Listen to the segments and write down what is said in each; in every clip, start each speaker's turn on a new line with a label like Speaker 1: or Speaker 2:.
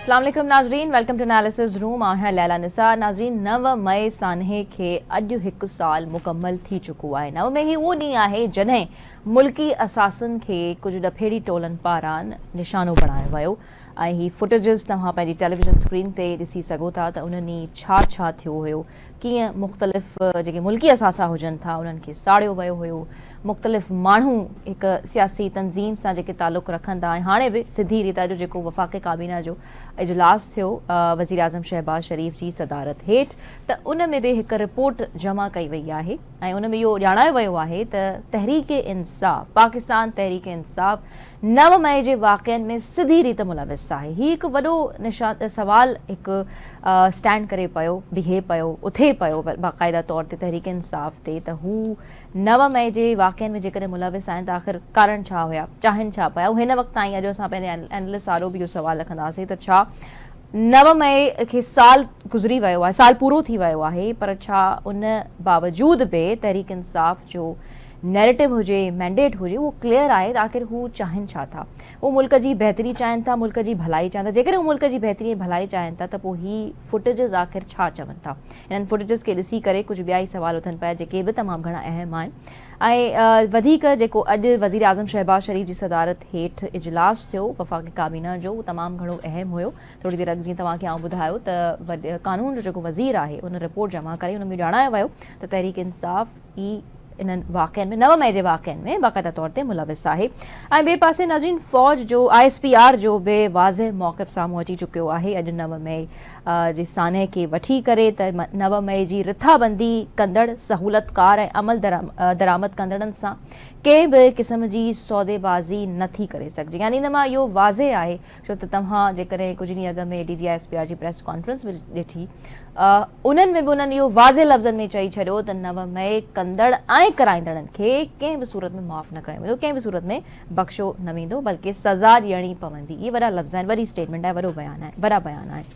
Speaker 1: اسلام عليڪم ناظرين welcome to analysis room آهيان ليلا نثار ناظرين 9 مئي سانحي کي اڄ هڪ سال مڪمل ٿي چڪو آهي 9 مئي هي اهو ڏينهن آهي جڏهن ملڪي اثاثن کي ڪجهه ڏڦيڙي ٽولن پاران نشانو بڻايو ويو ۽ هي فوٽيجز توهان پنهنجي ٽيليويزن اسڪرين تي ڏسي سگهو ٿا ته ان ڏينهن ڇا ڇا ٿيو هيو ڪيئن مختلف جيڪي ملڪي اثاثا هجن ٿا انهن کي ساڙيو ويو هيو، مختلف ماڻهو هڪ سياسي تنظيم سان جيڪي تعلق رکن ٿا ۽ هاڻي به سڌي ريت اڄ جيڪو وفاقي ڪابينا جو اجلاس ٿيو وزيراعظم شهباز شريف جي صدارت هيٺ ته ان ۾ به هڪ رپورٽ جمع ڪئي وئي آهي ۽ ان ۾ اهو ڄاڻايو ويو آهي ته تحريڪ انصاف پاڪستان تحريڪ انصاف 9 مئي جي واقعن ۾ سڌي ريت ملوث آهي. هي هڪ وڏو نشان سوال هڪ اسٽينڊ ڪري پيو، بيهي پيو، اٿي پيو باقاعده طور تي تحريڪ انصاف تي ته هو 9 مئي جي واقعن ۾ جيڪڏهن ملوث آهن ته آخر ڪارڻ ڇا هيا، چاهين ڇا پيا؟ هن وقت تائين اڄ اسان پنهنجي اينالسٽ آڏو به اهو سوال رکنداسين ته ڇا 9 مئي کي سال گذري ويو آهي، سال پورو ٿي ويو آهي پر ڇا ان باوجود به تحريڪ انصاف جو نيريٽو هجي، مينڊيٽ هجي اهو ڪليئر آهي ته آخر هو چاهين ڇا ٿا. هو ملڪ جي بهتري چاهين ٿا، ملڪ جي ڀلائي چاهين ٿا. جيڪڏهن هو ملڪ جي بهتري ۽ ڀلائي چاهين ٿا ته پوء هي فوٽيجز آخر ڇا چون ٿا. انهن فوٽيجز کي ڏسي ڪري ڪجهه ٻيا ئي سوال اٿن پيا جيڪي به تمام گهڻا اهم آهن ۽ وڌيڪ جيڪو اڄ وزيراعظم شهباز شريف جي صدارت هيٺ اجلاس ٿيو وفاقي ڪابينا جو اهو تمام گهڻو اهم هيو. ٿوري دير اڳ جيئن توهان کي آئون ٻڌايو ته قانون جو جيڪو وزير آهي ان رپورٽ جمع ڪرائي ان ۾ ڄاڻايو ويو ته تحريڪ انصاف ئي انهن واقعن ۾ 9 مئي جي واقعن ۾ باقاعده طور تي ملوث آهي ۽ ٻئي پاسي ناظرين فوج جو I S P R جو به واضح موقف سامهون اچي چڪيو آهي اڄ 9 مئي جي سانحي کي وٺي ڪري ته 9 مئي جي رٿابندي ڪندڙ سهولتڪار ۽ عمل درآمد ڪندڙن سان ڪنهن به قسم جي سوديبازي نٿي ڪري سگهجي يعني ان مان اهو واضح آهي ڇو ته توهان جيڪڏهن ڪجهه ڏينهن اڳ ۾ D G I S P R جي پريس ڪانفرنس به ڏٺي انهن ۾ به انهن اهو واضح لفظن ۾ چئي ڇڏيو ته 9 مئي ڪندڙ ۽ ڪرائيندڙن کي ڪنهن به صورت ۾ معاف نه ڪيو ويندو ڪنهن به صورت ۾ بخشيو نه ويندو بلڪه سزا ڏيڻي پوندي اهي وڏا لفظ آهن وڏي اسٽيٽمينٽ آهي وڏو بيان آهي وڏا بيان آهن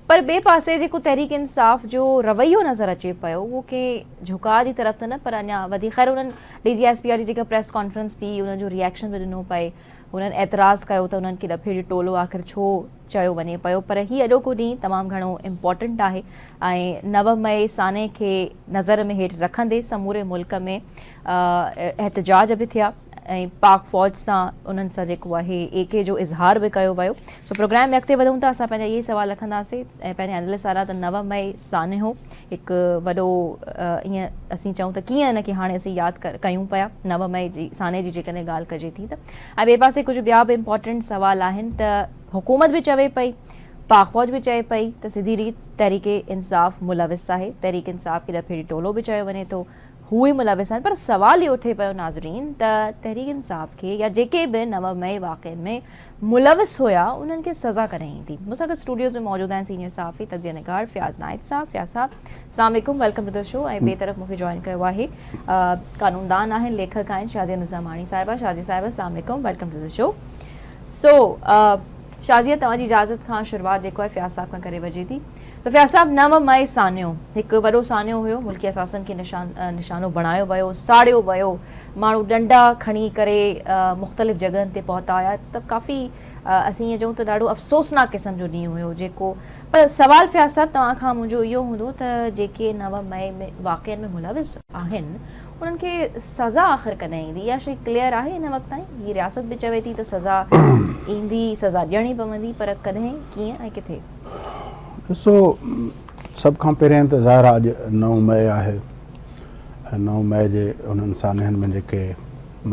Speaker 1: پر ٻئي پاسي جيڪو تحريڪ انصاف جو رويو نظر اچي پيو اهو ڪنهن جهڪاء جي طرف ته نه پر اڃا وڌيڪ خير انهن D G I S P R جي جيڪا پريس ڪانفرنس ٿي انهن جو ريئيڪشن به ڏنو پئي هنن اعتراض ڪيو ته انهن کي ڏڦيڙي ٽولو آخر ڇو چيو وڃي پيو پر هي اڄوڪو ڏينهن تمام گهڻو امپورٽنٽ آهي ۽ 9 مئي سانحي کي نظر ۾ هيٺ رکندي سموري ملڪ ۾ احتجاج به ٿيا ۽ پاڪ فوج سان انهن سان جيڪو آهي ايڪي جو اظهار به ڪيو ويو سو پروگرام ۾ اڳتي وڌون ٿا اسان پنهنجا اهي سوال رکنداسين ۽ پنهنجي انالسٽ آڏا ته 9 مئي سانحو هڪ وڏو ائين اسين چئون ته ڪيئن ان کي هاڻي اسين ياد ڪيون پيا 9 مئي جي سانحي جي جيڪڏهن ڳالهه ڪجي ٿي ته ۽ ٻئي پاسي ڪجهه ٻيا به امپورٽنٽ سوال آهن ته حڪومت به چوي پئي پاڪ فوج به چئي پئي ته سڌي ريت تحريڪ انصاف ملوث آهي تحريڪ انصاف کي ڏڦيڙي ٽولو به چيو وڃي ٿو هو ئي ملوث آهن پر سوال اهو اٿي پيو ناظرين ته تحريڪ انصاف کي يا جيڪي به 9 مئي واقعن ۾ ملوث هيا انهن کي سزا ڪڏهن ايندي مون سان گڏ اسٽوڊيوز ۾ موجود آهن سينيئر صحافي تجزيه نگار فياض نائچ صاحب فياض صاحب السلام عليڪم welcome to the show ۽ ٻئي طرف مون کي جوائن ڪيو آهي قانوندان آهن ليکڪ آهن شازيه نظاماڻي صاحبه شازيه صاحبه السلام عليڪم welcome to the show so Shazia توهان جي اجازت کان شروعات جيڪو آهي فياض صاحب کان ڪري وڃي ٿي ته فياض صاحب 9 مئي سانحو هڪ وڏو سانحو هيو ملڪي اثاثن کي نشان نشانو بڻايو ويو ساڙيو ويو ماڻهو ڏنڊا کڻي ڪري مختلف جڳهن تي پهتا هيا ته ڪافي اسين ائين چئون ته ڏاڍو افسوسناڪ قسم جو ڏينهن هيو جيڪو پر سوال فياض صاحب توهان کان منهنجو اهو هوندو ته جيڪي 9 مئي ۾ واقعن ۾ ملوث آهن انهن کي سزا آخر ڪڏهن ايندي؟ اها شيء ڪليئر آهي هن وقت تائين؟ هي رياست به چوي ٿي ته سزا ايندي، سزا ڏيڻي پوندي پر ڪڏهن، ڪيئن ۽ ڪٿي؟
Speaker 2: ڏسو سڀ کان پهريائين ته ظاهر آهي اڄ 9 مئي آهي ۽ 9 مئي جي انهن سانحن ۾ جيڪي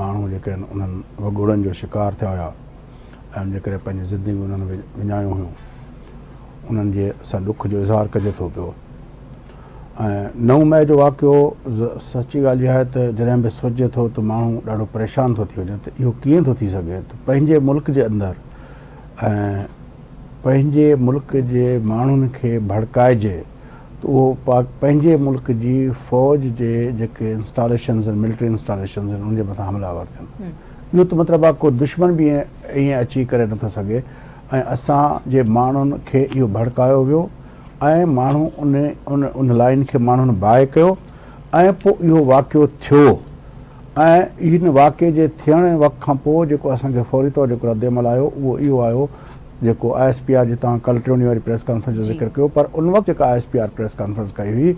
Speaker 2: ماڻهو جيڪي آهن انهن وڳوڙن جو شڪار ٿيا هيا ۽ ان جي ڪري پنهنجون زندگيون انهن وڃايون هيون انهن جي سان ڏک جو اظهار ڪجي ٿو پيو. ۽ 9 مئي جو واقعو سچي ڳالهه اها آهي ته جڏهن به سوچجي ٿو ته ماڻهو ڏاڍو پريشان ٿو ٿي وڃي ته اهو ڪيئن ٿو ٿي سگهي ته پنهنجي ملڪ جي اندر ۽ پنهنجي ملڪ جي ماڻهن کي ڀڙڪائجي ته اهو پنهنجي ملڪ جي فوج جي جيڪي انسٽاليشنز آهن ملٽري انسٽاليشنز آهن ان جي مٿان حمله آور ٿين اهو ته مطلب آهي ڪو دشمن به ائين اچي ڪري نٿو سگهي ۽ اسان جي ماڻهن کي اهو ڀڙڪايو ويو ۽ ماڻهو ان ان ان لائين کي ماڻهن باء ڪيو ۽ پوء اهو واقعو ٿيو ۽ ان واقعي جي ٿيڻ وقت کان پوء جيڪو اسان کي فوري طور جيڪو رد عمل آيو اهو اهو آيو جيڪو I S P R جي توهان ڪل ٽيون ڏينهن واري پريس ڪانفرنس جو ذڪر ڪيو پر ان وقت جيڪا I S P R press conference ڪئي هئي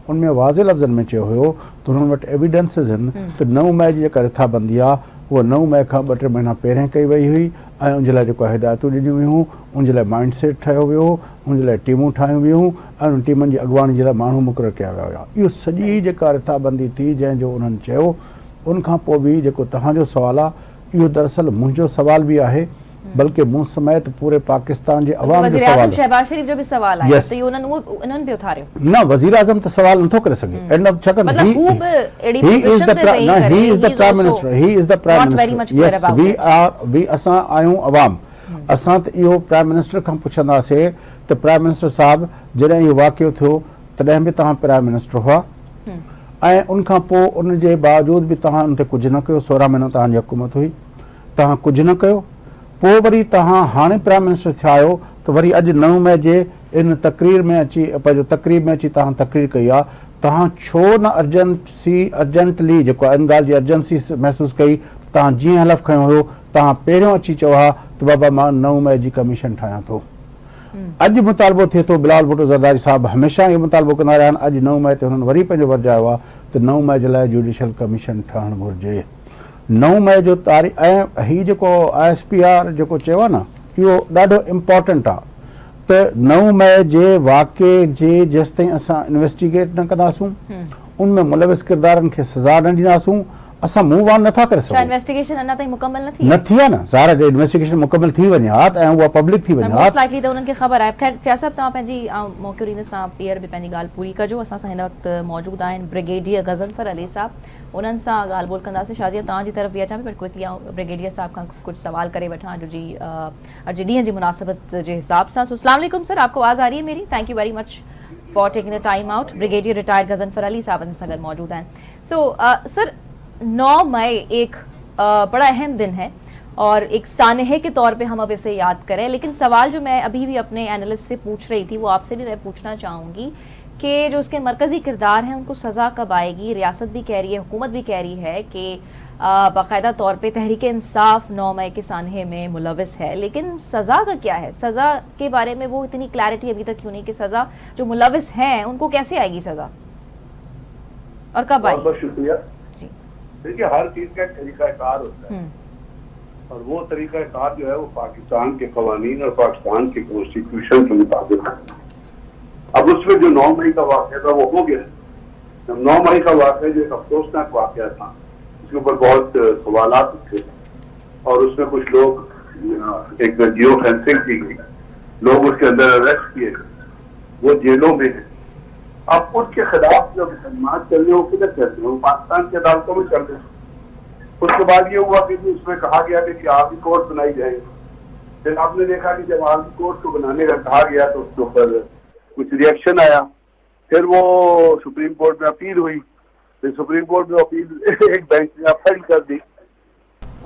Speaker 2: ان ۾ واضح لفظن ۾ چيو هيو ته انهن وٽ ايويڊنسز هن ته نو مئي جي جيڪا رٿابندي آهي اها نو مئي کان ٻه ٽي مهينا پهرين ڪئي وئي هئي ۽ ان جي لاء جيڪو هدايتون ڏنيون ويون هيون ان جي لاء مائنڊ سيٽ ٺاهيو ويو هو ان جي لاء ٽيمون ٺاهيون ويون هيون ۽ انهن ٽيمن جي اڳواڻي جي لاء ماڻهو مقرر ڪيا ويا هيا اهو سڄي جيڪا رٿابندي ٿي جنهن جو انهن چيو ان کان پوء به جيڪو توهان جو سوال آهي اهو دراصل منهنجو سوال به آهي بلڪه مون سميت پوري پاڪستان جي عوام جو سوال
Speaker 1: وزيراعظم شهباز شريف جو به سوال آهي ته اهو انهن اهو انهن به اٿاريو.
Speaker 2: نه وزيراعظم ته سوال نٿو ڪري سگهي اينڊ آف ڇاڪاڻ
Speaker 1: مطلب هو به اهڙي پوزيشن تي ويهي ڪري
Speaker 2: he is also he is the prime minister yes we are we اسان آهيون عوام اسان ته اهو پرائم منسٽر کان پڇنداسي ته پرائم منسٽر صاحب جڏهن اهو واقعو ٿيو تڏهن به توهان پرائم منسٽر هئا ۽ ان کان پوء ان جي باوجود به توهان ان تي ڪجهه نه ڪيو سورهن مهينا توهان جي حڪومت هئي توهان ڪجهه نه ڪيو پوء وري توهان هاڻي پرائم منسٽر ٿيا آهيو ته وري اڄ 9 مئي جي ان تقرير ۾ اچي پنهنجو تقريب ۾ اچي توهان تقرير ڪئي آهي توهان ڇو نه ارجنسي ارجنٽلي جيڪو آهي ان ڳالهه جي ارجنسي محسوس ڪئي ته توهان جيئن حلف کنيو هيو توهان پهريون اچي چئو ها ته بابا مان 9 مئي جي ڪميشن ٺاهيان ٿو اڄ مطالبو ٿئي ٿو، بلاول ڀٽو زرداري صاحب هميشه اهو مطالبو ڪندا رهيا آهن، اڄ 9 مئي تي هنن وري پنهنجو ورجايو آهي ته 9 مئي جي لاء جوڊيشل ڪميشن ٺهڻ گهرجي. 9 مئي جو تاريخ ۽ هي جيڪو I S P R جيڪو چيو آهي نه اهو ڏاڍو امپارٽنٽ آهي ته 9 مئي جي واقعي جي جيستائين اسان انويسٽيگيٽ نه ڪنداسون، ان ۾ ملوث ڪردارن کي سزا نه ڏينداسون، اسان موو آن نٿا ڪري
Speaker 1: ڇا
Speaker 2: سگهون.
Speaker 1: انويسٽيگيشن اڃا تائين مڪمل نه ٿي
Speaker 2: نه آهي؟ ٿي آهي نه ظاهر آهي جي انويسٽيگيشن مڪمل ٿي وڃي ها ته ۽ اها پبلڪ ٿي
Speaker 1: پر
Speaker 2: وڃي ها
Speaker 1: موسٽ لائيڪلي ته انهن کي خبر آهي. خير فياض صاحب توهان پنهنجي آئون موقعو ڏيندس توهان ٻيهر به پنهنجي ڳالهه پوري ڪجو. اسان سان هن وقت موجود آهن برگيڊيئر غضنفر علي صاحب انهن سان ڳالهه ٻولهه ڪنداسين. شازيه توهان جي طرف به اچان پئي پر ڪوئڪلي آئون برگيڊيئر صاحب کان ڪجهه سوال ڪري وٺان اڄ جي اڄ جي ڏينهن جي مناسبت جي حساب سان. سو اسلام عليڪم سر آپ ڪو آواز آ رهي هي ميري thank you very much for taking the time out. Brigadier retired Ghazanfar Ali صاحب اسان سان گڏ موجود آهن. سو سر 9 مئي ايڪ بڙا اهم دن هي اور ايڪ سانحي ڪي طور پي هم اب اسي ياد ڪري ليڪن سوال جو مين ابهي بهي اپني اينالسٽ سي پوڇ رهي ٿي وو آپ سي بهي مين پوڇنا چاهون گي ڪي جو اس ڪي مرڪزي ڪردار هين ان ڪو سزا ڪب آئي گي رياست بهي ڪهه رهي هي حڪومت بهي ڪهه رهي هي ڪي باقاعده طور پي تحريڪ انصاف 9 مئي ڪي سانحي ۾ ملوث هي ليڪن سزا ڪا ڪيا هي سزا ڪي باري ۾ وو اتني ڪليرٽي ابهي تڪ ڪيون نهي ڪي سزا جو ملوث هين ان ڪو ڪيسي آئي گي سزا اور ڪب
Speaker 3: آئي؟ بہت بہت شکریہ دیکھیے ہر چیز کا ایک طریقہ کار ہوتا ہے اور وہ طریقہ کار جو ہے وہ پاکستان کے قوانین اور پاکستان کے کانسٹیٹیوشن کے مطابق ہے۔ اب اس میں جو 9 مئی کا واقعہ تھا وہ ہو گیا۔ 9 مئی کا واقعہ جو ایک افسوسناک واقعہ تھا، اس کے اوپر بہت سوالات اٹھے اور اس میں کچھ لوگ ایک جیو فینسنگ کی گئی، لوگ اس کے اندر اریسٹ کیے گئے، وہ جیلوں میں ہیں۔ اب اس کے خلاف جو مقدمات چل رہے ہیں وہ کدھر چل رہے ہیں؟ وہ پاکستان کی عدالتوں میں چل رہے ہیں۔ اس کے بعد یہ ہوا کہ جی اس میں کہا گیا کہ جی آرمی کورٹ بنائی جائے گی۔ پھر آپ نے دیکھا کہ جب آرمی کورٹ کو بنانے کا کہا گیا تو اس کے اوپر کچھ ریئیکشن آیا، پھر وہ سپریم کورٹ میں اپیل ہوئی، پھر سپریم کورٹ میں اپیل ایک بینچ نے اپہیلڈ کر دی،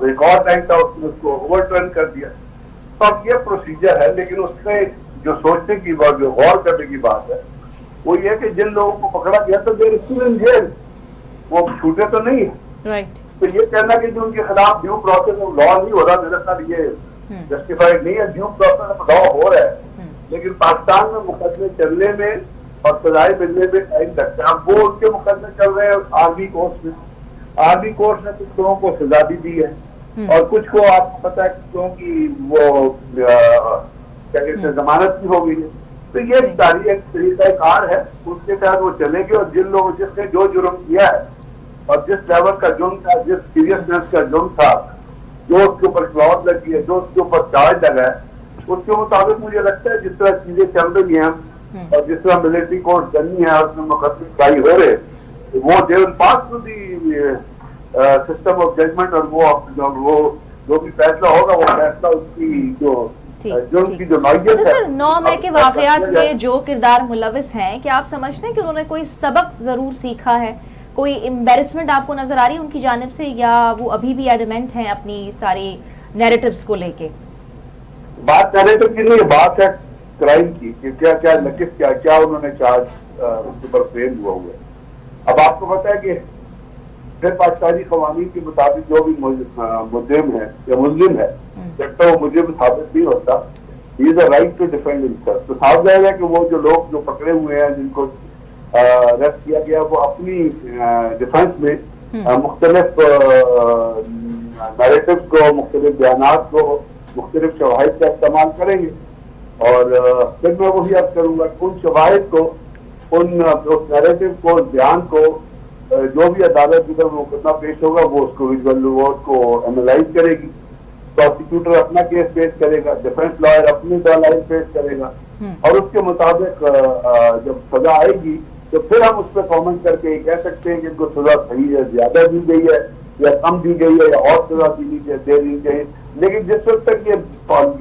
Speaker 3: ایک اور بینچ تھا اس نے اس کو اوور ٹرن کر دیا۔ تو اب یہ پروسیجر ہے، لیکن اس میں جو سوچنے کی بات، جو غور کرنے کی بات ہے وہ یہ کہ جن لوگوں کو پکڑا گیا تو دیر اسٹل ان جیل، وہ چھوٹے تو نہیں ہیں۔ تو یہ کہنا کہ جو ان کے خلاف ڈیو پروسیس آف لا نہیں ہو رہا، میرے خیال یہ جسٹیفائڈ نہیں ہے۔ ڈیو پروسیس آف لا ہو رہا ہے، لیکن پاکستان میں مقدمے چلنے میں اور سزائیں ملنے میں ٹائم لگتا ہے۔ اب وہ ان کے مقدمے چل رہے ہیں آرمی کورٹ میں، آرمی کورٹ نے کچھ لوگوں کو سزا بھی دی ہے اور کچھ کو آپ کو پتا ہے کچھ لوگوں کی وہ کیا کہتے ہیں ضمانت بھی ہو گئی ہے۔ تو یہ ساری ایک طریقہ کار ہے، اس کے تحت وہ چلے گی، اور جن لوگوں جس نے جو جرم کیا ہے اور جس لیول کا جرم تھا، جس سیریسنیس کا جرم تھا، جو اس کے اوپر کلاز لگی ہے، جو اس کے اوپر چارج لگا ہے، اس کے مطابق مجھے لگتا ہے جس طرح چیزیں چل رہی ہیں اور جس طرح ملٹری کورٹ بنی ہے اور اس میں مقدمے ٹرائی ہو رہے، وہ they will pass to the system of judgment، اور وہ جو بھی فیصلہ ہوگا وہ فیصلہ اس کی جو جرم کی جو نوعیت ہے۔
Speaker 1: سر 9 مئی کے واقعات میں جو کردار ملوث ہیں، کیا آپ سمجھتے ہیں کہ انہوں نے کوئی سبق ضرور سیکھا ہے؟ کوئی امبیرسمنٹ آپ کو نظر آ رہی ہے ان کی جانب سے، یا وہ ابھی بھی ایڈمنٹ ہیں اپنی ساری نیریٹیوز کو لے کے؟
Speaker 3: بات نیریٹو کی نہیں، بات ہے کرائم کی کہ کیا کیا کس کیا کیا انہوں نے چارج اس کے اوپر فریم ہوا ہوا ہے۔ اب آپ کو پتا ہے کہ پھر پاکستانی قوانین کے مطابق جو بھی مجرم ہے یا ملزم ہے، جب تک وہ مجرم ثابت نہیں ہوتا He is a right to defend himself. तो साफ जाहिर है कि वो जो लोग जो पकड़े हुए हैं, जिनको अरेस्ट किया गया, वो अपनी डिफेंस में मुख्तलिफ नैरेटिव को, मुख्तलिफ बयानात को, मुख्तलिफ शवाहिद का इस्तेमाल करेंगे। और फिर मैं वही अर्ज करूंगा कि उन शवाहिद को, उन उस नैरेटिव को, उस बयान को, जो भी अदालत जिधर मुकदमा पेश होगा वो उसको विजुअल, वो उसको एनालाइज करेगी। प्रोसिक्यूटर अपना केस पेश करेगा, डिफेंस लॉयर अपनी दलाइल पेश करेगा और उसके मुताबिक जब सजा आएगी तो फिर हम उस पर कॉमेंट करके ये कह सकते हैं कि इनको सजा सही है, ज्यादा दी गई है या कम दी गई है या और सजा दी दे दी चाहिए। लेकिन जिस वक्त तक ये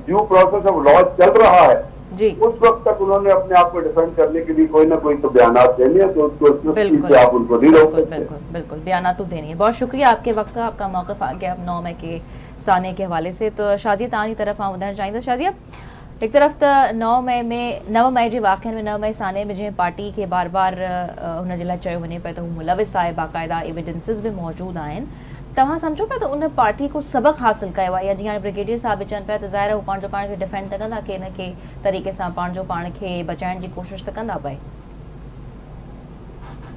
Speaker 3: ड्यू प्रोसेस ऑफ लॉ चल रहा है
Speaker 1: जी,
Speaker 3: उस वक्त तक उन्होंने अपने आप को डिफेंड करने के लिए कोई ना कोई तो बयान देने हैं, तो उसको उस चीज से आप उनको नहीं रोक सकते।
Speaker 1: बिल्कुल बिल्कुल, बयान तो देनी है। बहुत शुक्रिया आपके वक्त का, आपका मौक़िफ़ आ गया अब 9 मई के साने के हवाले से। त शाज़िया, तव्हांजी तरफ़ आउं ॿुधाइण चाहींदुसि। शाज़िया, हिकु तरफ़ त 9 मई में, 9 मई जे वाक़िअनि में, 9 मई साने में जंहिं पार्टी खे बार बार हुन जे लाइ चयो वञे पियो त हू मुलविस आहे, बाक़ाइदा एविडेंसिस बि मौजूदु आहिनि, तव्हां सम्झो पिया त उन पार्टी को सबक़ हासिल कयो आहे या जीअं हाणे ब्रिगेडियर साहिब बि चवनि पिया त ज़ाहिर आहे हू पंहिंजो पाण खे डिफेंड त कंदा, कंहिं न कंहिं तरीक़े सां पंहिंजो पाण खे बचाइण जी कोशिश त कंदा पए।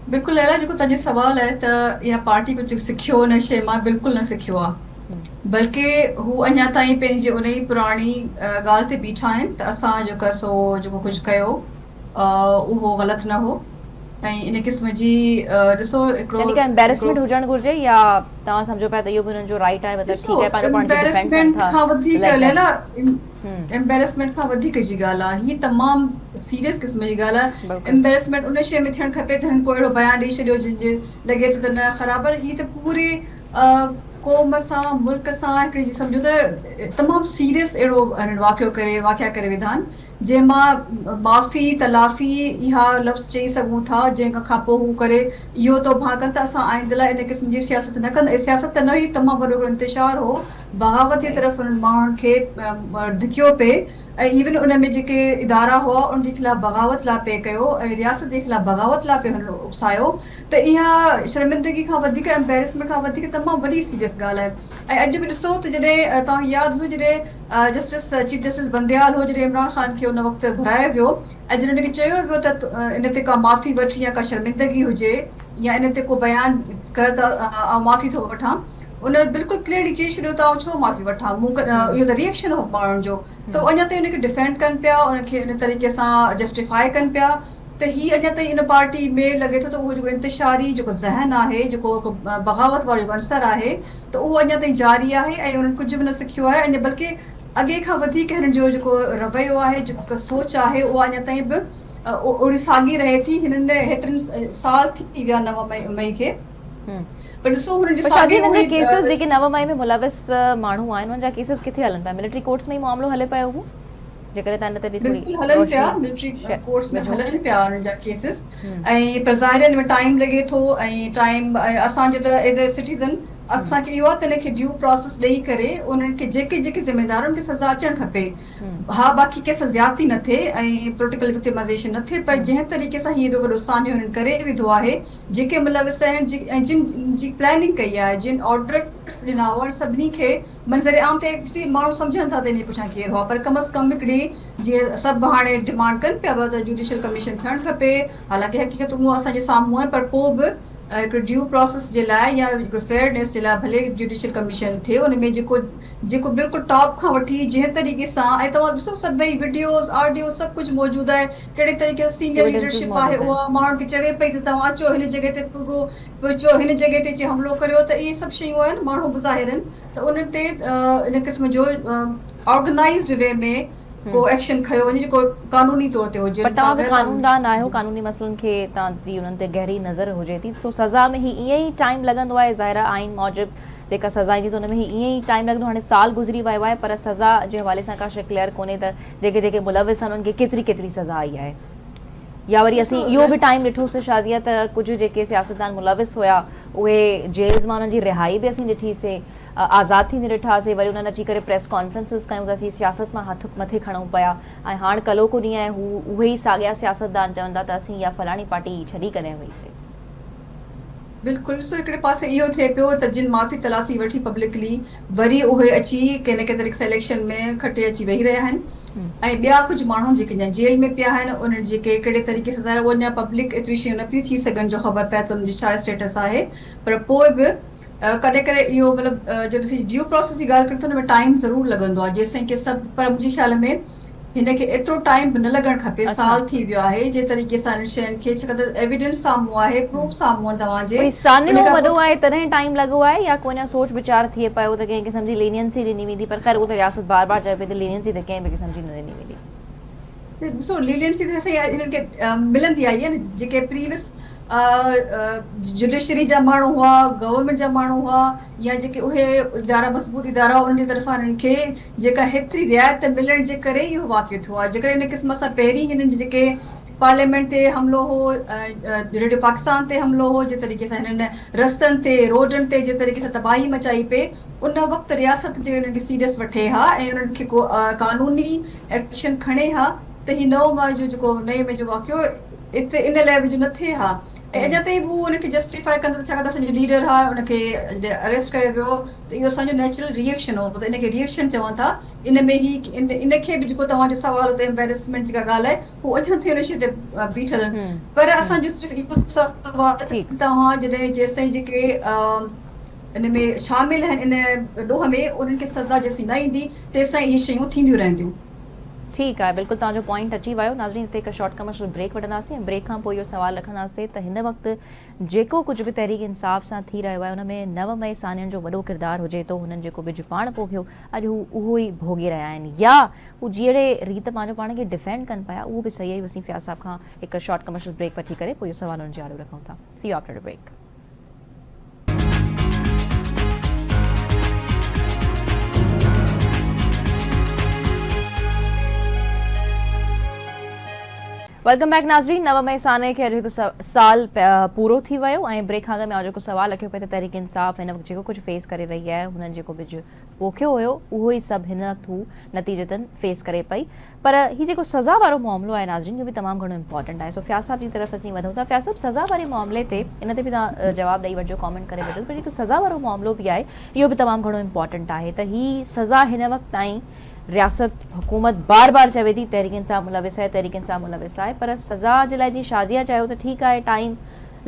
Speaker 4: बिल्कुलु लैला, जेको तव्हांजो सवाल आहे त इहा पार्टी कुझु सिखियो हुन शइ मां, बिल्कुलु न सिखियो आहे, बल्कि हू अञा ताईं पंहिंजी उन ई पुराणी ॻाल्हि ते बीठा आहिनि त असां जेको सो जेको कुझु कयो उहो ग़लति न हो ऐं इन क़िस्म जी ॾिसो हिकिड़ो
Speaker 1: यानी कि एम्बेरसमेंट हुजणु घुरिजे या तव्हां सम्झो पिया त इहो बि हुननि जो राइट आहे, मतिलबु
Speaker 4: ॾिसो
Speaker 1: ठीकु आहे पंहिंजो पाण खे डिफेंड कनि
Speaker 4: एम्बेरसमेंट
Speaker 1: था,
Speaker 4: खां वधीक
Speaker 1: लाइक that.
Speaker 4: Laila, embarrassment खां वधीक जी ॻाल्हि आहे, हीअ तमामु सीरियस क़िस्म जी ॻाल्हि आहे। एम्बेरसमेंट उन शइ में थियणु खपे त हुननि को अहिड़ो बयानु ॾेई छॾियो जंहिंजे लॻे थो त न ख़राबु, पर हीअ त पूरे क़ौम सां, मुल्क सां हिकिड़ी सम्झो त तमामु सीरियस अहिड़ो वाक़ियो करे, वाक़िया करे विधा आहिनि, जंहिं मां माफ़ी तलाफ़ी इहा लफ़्ज़ चई सघूं था, जंहिं खां पोइ हू करे इहो तो भां कनि त असां आईंदे लाइ इन क़िस्म जी सियासत न कंदा। सियासत त न हुई, तमामु वॾो हिकिड़ो इंतिशार हो, बग़ावत जी तरफ़ हुननि माण्हुनि खे धिकियो पे ऐं इवन उन में जेके इदारा हुआ उनजे ख़िलाफ़ बग़ावत लाइ पे कयो ऐं रियासत जे ख़िलाफ़ बग़ावत लाइ पे हुननि उकसायो। त इहा शर्मिंदगी खां वधीक, एम्बेरसमेंट खां वधीक तमामु वॾी सीरियस ॻाल्हि आहे। ऐं अॼु बि ॾिसो त जॾहिं तव्हांखे यादि हूंदो जॾहिं जस्टिस चीफ जस्टिस बंदियाल हो, जॾहिं इमरान ख़ान खे उन वक़्तु घुरायो वियो ऐं जॾहिं हुनखे चयो वियो त इन ते का माफ़ी वठि या का शर्मिंदगी हुजे या इन ते को बयानु कर त आउं माफ़ी थो वठां, उन बिल्कुलु क्लियरली चई छॾियो त आउं छो माफ़ी वठां, मूं इहो त रिएक्शन हो माण्हुनि जो, त अञा ताईं हुनखे डिफेंड कनि पिया, उनखे इन तरीक़े सां जस्टिफाई कनि पिया। त हीअ अञा ताईं इन पार्टी में लॻे थो त उहो जेको इंतिशारी जेको ज़हन आहे, जेको बग़ावत वारो जेको अंसर आहे, त उहो अञा ताईं जारी आहे ऐं हुननि कुझु बि न सिखियो आहे। अञा बल्कि अॻे खां वधीक हिननि जो जेको रवैयो आहे, जेका सोच आहे, उहा अञा ताईं बि उहिड़ी साॻी रहे थी। हिननि हेतिरनि साल थी विया 9 मई खे, पर ॾिसो हुननि जो
Speaker 1: पर शादी
Speaker 4: साॻियो
Speaker 1: हिननि जा
Speaker 4: उहे
Speaker 1: केसिस जेके 9 मई में मुलविस माण्हू आहिनि उन्हनि जा केसिस किथे हलनि पिया? मिलिट्री कोर्ट्स में ई मुआमिलो हले पियो हू, जेकॾहिं तव्हां हिन ते बि थोरी
Speaker 4: बिल्कुलु हलनि पिया,
Speaker 1: रोशनी
Speaker 4: मिलिट्री कोर्ट्स में
Speaker 1: विझो।
Speaker 4: हलनि पिया उन्हनि जा केसिस ऐं पर ज़ाहिर हिन में टाइम लॻे थो ऐं टाइम असांजो त एज़ ए सिटीज़न असांखे इहो आहे त हिनखे ड्यू प्रोसेस ॾेई करे उन्हनि खे जेके जेके ज़िम्मेदार उन्हनि खे सज़ा अचणु खपे। हा, बाक़ी कंहिंसां ज़्यादती न थिए ऐं पोलिटिकल विक्टिमाइज़ेशन न थिए, पर जंहिं तरीक़े सां हीअ एॾो वॾो सानियो हुननि करे विधो आहे, जेके मुलविस आहिनि ऐं जिन जी प्लानिंग कई आहे, जिन ऑर्डर्स ॾिना हुआ, सभिनी खे मंज़र आम ते एक्चुअली माण्हू सम्झनि था त इन जे पुठियां केरु हुआ, पर कम अज़ कम हिकिड़ी जीअं सभु हाणे डिमांड कनि पिया त जुडिशियल कमीशन थियणु खपे, हालांकि हक़ीक़त उहो असांजे साम्हूं आहे, पर पोइ बि हिकिड़ो ड्यू प्रोसेस जे लाइ या हिकिड़ो फेयरनेस जे लाइ भले जुडिशियल कमीशन थिए, उन में जेको जेको बिल्कुलु टॉप खां वठी जंहिं तरीक़े सां, ऐं तव्हां ॾिसो सभई वीडियोज़ ऑडियो सभु कुझु मौजूदु आहे, कहिड़े तरीक़े सां सीनियर
Speaker 1: एविडेंसेस
Speaker 4: लीडरशिप आहे
Speaker 1: मौजूदु आहिनि।
Speaker 4: उहा माण्हुनि खे चवे पई त तव्हां अचो हिन जॻह ते पुॻो, पहुचो हिन जॻह ते अची हमलो करियो, त इहे सभु शयूं आहिनि, माण्हू बि ज़ाहिर आहिनि त उन्हनि ते इन क़िस्म जो ऑर्गेनाइज्ड वे में को एक्शन खयो वञे जेको क़ानूनी तौर ते हुजे।
Speaker 1: पर तव्हां बि
Speaker 4: ग़ैर क़ानूनी
Speaker 1: क़ानूनदान आहियो, क़ानूनी मसइलनि खे तव्हांजी उन्हनि ते गहरी नज़र हुजे थी, सो सज़ा में ही ईअं ई टाइम लॻंदो आहे? ज़ाहिर आहे आइन मूजिबि जेका सज़ा ईंदी त हुन में ही ईअं ई टाइम लॻंदो। हाणे साल गुज़री वियो आहे पर सज़ा जे हवाले सां का शइ क्लियर कोन्हे त जेके जेके मुलविस आहिनि उन्हनि खे केतिरी केतिरी सज़ा आई आहे। या वरी असीं इहो बि टाइम ॾिठोसीं शाज़िया त कुझु जेके सियासतदान मुलविस हुया उहे जेल्स मां उन्हनि जी रिहाई बि असीं ॾिठीसीं, आज़ाद थींदे ॾिठासीं, वरी उन्हनि अची करे प्रेस कॉन्फ्रेंसिस कयूं त असीं सियासत मां हथु मथे खणूं पिया, ऐं हाणे कल्होको ॾींहुं आहे हू उहे ई साॻिया सियासतदान चवनि था त असीं इहा फलाणी पार्टी छॾी कॾहिं वईसीं।
Speaker 4: بلڪل ڏسو هڪڙي پاسي اهو ٿئي پيو ته جن معافي تلافي وٺي پبلڪلي وري اهي اچي ڪنهن نه ڪنهن طريقي سان اليڪشن ۾ کٽي اچي ويهي رهيا آهن ۽ ٻيا ڪجهه ماڻهو جيڪي اڃا جيل ۾ پيا آهن انهن جي ڪي ڪهڙي طريقي سان ظاهر اهو اڃا پبلڪ ايتريون شيون نه پيون ٿي سگهن جو خبر پئي ته انهن جو ڇا اسٽيٽس آهي پر پوء به ڪڏهن ڪڏهن اهو مطلب جڏهن اسين ڊيو پراسيس جي ڳالهه ڪريون ٿا ان ۾ ٽائيم ضرور لڳندو آهي جيستائين ڪي سڀ پر منهنجي خيال ۾ هن کي ايترو ٽائيم به نه لڳڻ کپي سال ٿي ويو آهي جنهن طريقي سان انهن شين کي ڇاڪاڻ ته ايويڊنس سامهون آهي پروف سامهون آهن توهان جي
Speaker 1: ڪوئي
Speaker 4: ان
Speaker 1: سانحو
Speaker 4: کان
Speaker 1: وڏو
Speaker 4: پوء
Speaker 1: آهي تڏهن ٽائيم لڳو آهي يا ڪو اڃا سوچ ويچار ٿئي پيو ته ڪنهن قسم جي لينينسي ڏني ويندي پر خير اهو ته رياست بار بار چوي پئي ته لينينسي ته ڪنهن به قسم جي نه ڏني ويندي.
Speaker 4: ڏسو لينينسي ته سائين انهن کي ملندي آئي آهي نه جيڪي پريويس جڊيشري جا ماڻهو هئا گورنمينٽ جا ماڻهو هئا يا جيڪي اهي ادارا مضبوط ادارا هئا انهن جي طرفان انهن کي جيڪا هيتري رعايت ملڻ جي ڪري اهو واقعو ٿيو آهي جيڪڏهن ان قسم سان پهرين هنن جي جيڪي پارليامينٽ تي حملو هو ريڊيو پاڪستان تي حملو هو جي طريقي سان هنن رستن تي روڊن تي جي طريقي سان تباهي مچائي پئي ان وقت رياست جي انهن کي سيريس وٺي ها ۽ انهن کي ڪو قانوني ايڪشن کڻي ها ته هي نو مئي جو جيڪو نئين مئي جو واقعو اتي ان ليول جو نه ٿئي ها ۽ اڃا تائين به هو ان کي جسٽيفائي ڪندا ته ڇاڪاڻ ته اسان جو ليڊر ها ان کي جڏهن اريسٽ ڪيو ويو ته اهو اسان جو نيچرل ري ايڪشن هو ته ان کي ري ايڪشن چون ٿا ان ۾ هي ان کي به جيڪو توهان جو سوال هو ته ايمبيرسمينٽ جيڪا ڳالهه آهي هو اڃا تائين ان شيء تي بيٺل آهن پر اسان جو صرف اهو سوال ته توهان جڏهن جيستائين جيڪي ان ۾ شامل آهن ان ڏوهه ۾ انهن کي سزا جيستائين نه ايندي تيستائين اهي شيون ٿينديون رهنديون.
Speaker 1: ٺيڪ آهي بلڪل توهان جو پوائنٽ اچي ويو ناظرين هتي هڪ شارٽ ڪمرشل بريڪ وٺنداسين ۽ بريڪ کان پوء اهو سوال رکنداسين ته هن وقت جيڪو ڪجهه به تحريڪ انصاف سان ٿي رهيو آهي ان ۾ 9 مئي سانحن جو وڏو ڪردار هجي ٿو هنن جيڪو ٻج پاڻ پوکيو اڄ هو اهو ئي ڀوڳي رهيا آهن يا هو جهڙي ريت پنهنجو پاڻ کي ڊفينڊ ڪن پيا اهو به صحيح آهي وسيم فياض صاحب کان هڪ شارٽ ڪمرشل بريڪ وٺي ڪري پوء اهو سوال انهن جي آڏو رکون ٿا see you after a break. Welcome back ناظرين 9 مئي سانحي کي اڄ هڪ سال پورو ٿي ويو ۽ بريڪ کان اڳ ۾ جيڪو سوال رکيو پئي ته تحريڪ انصاف هن وقت جيڪو ڪجهه فيس ڪري رهي آهي هنن جيڪو ٻج پوکيو هيو اهو ئي سڀ هن وقت هو نتيجتن فيس ڪري پئي پر هي جيڪو سزا وارو معاملو آهي ناظرين اهو به تمام گهڻو امپارٽنٽ آهي سو فياض صاحب جي طرف اسين وڌون ٿا فياض صاحب سزا واري معاملي تي ان تي به توهان جواب ڏئي وٺجو ڪامينٽ ڪري وٺجو پر جيڪو سزا وارو معاملو به آهي اهو به تمام گهڻو امپارٽنٽ آهي ته هي سزا هن وقت تائين رياست حڪومت بار بار چوي ٿي تحريڪ انصاف ملوث آهي تحريڪ انصاف ملوث آهي پر سزا جي لاء جي شازيه چيو ته ٺيڪ آهي ٽائيم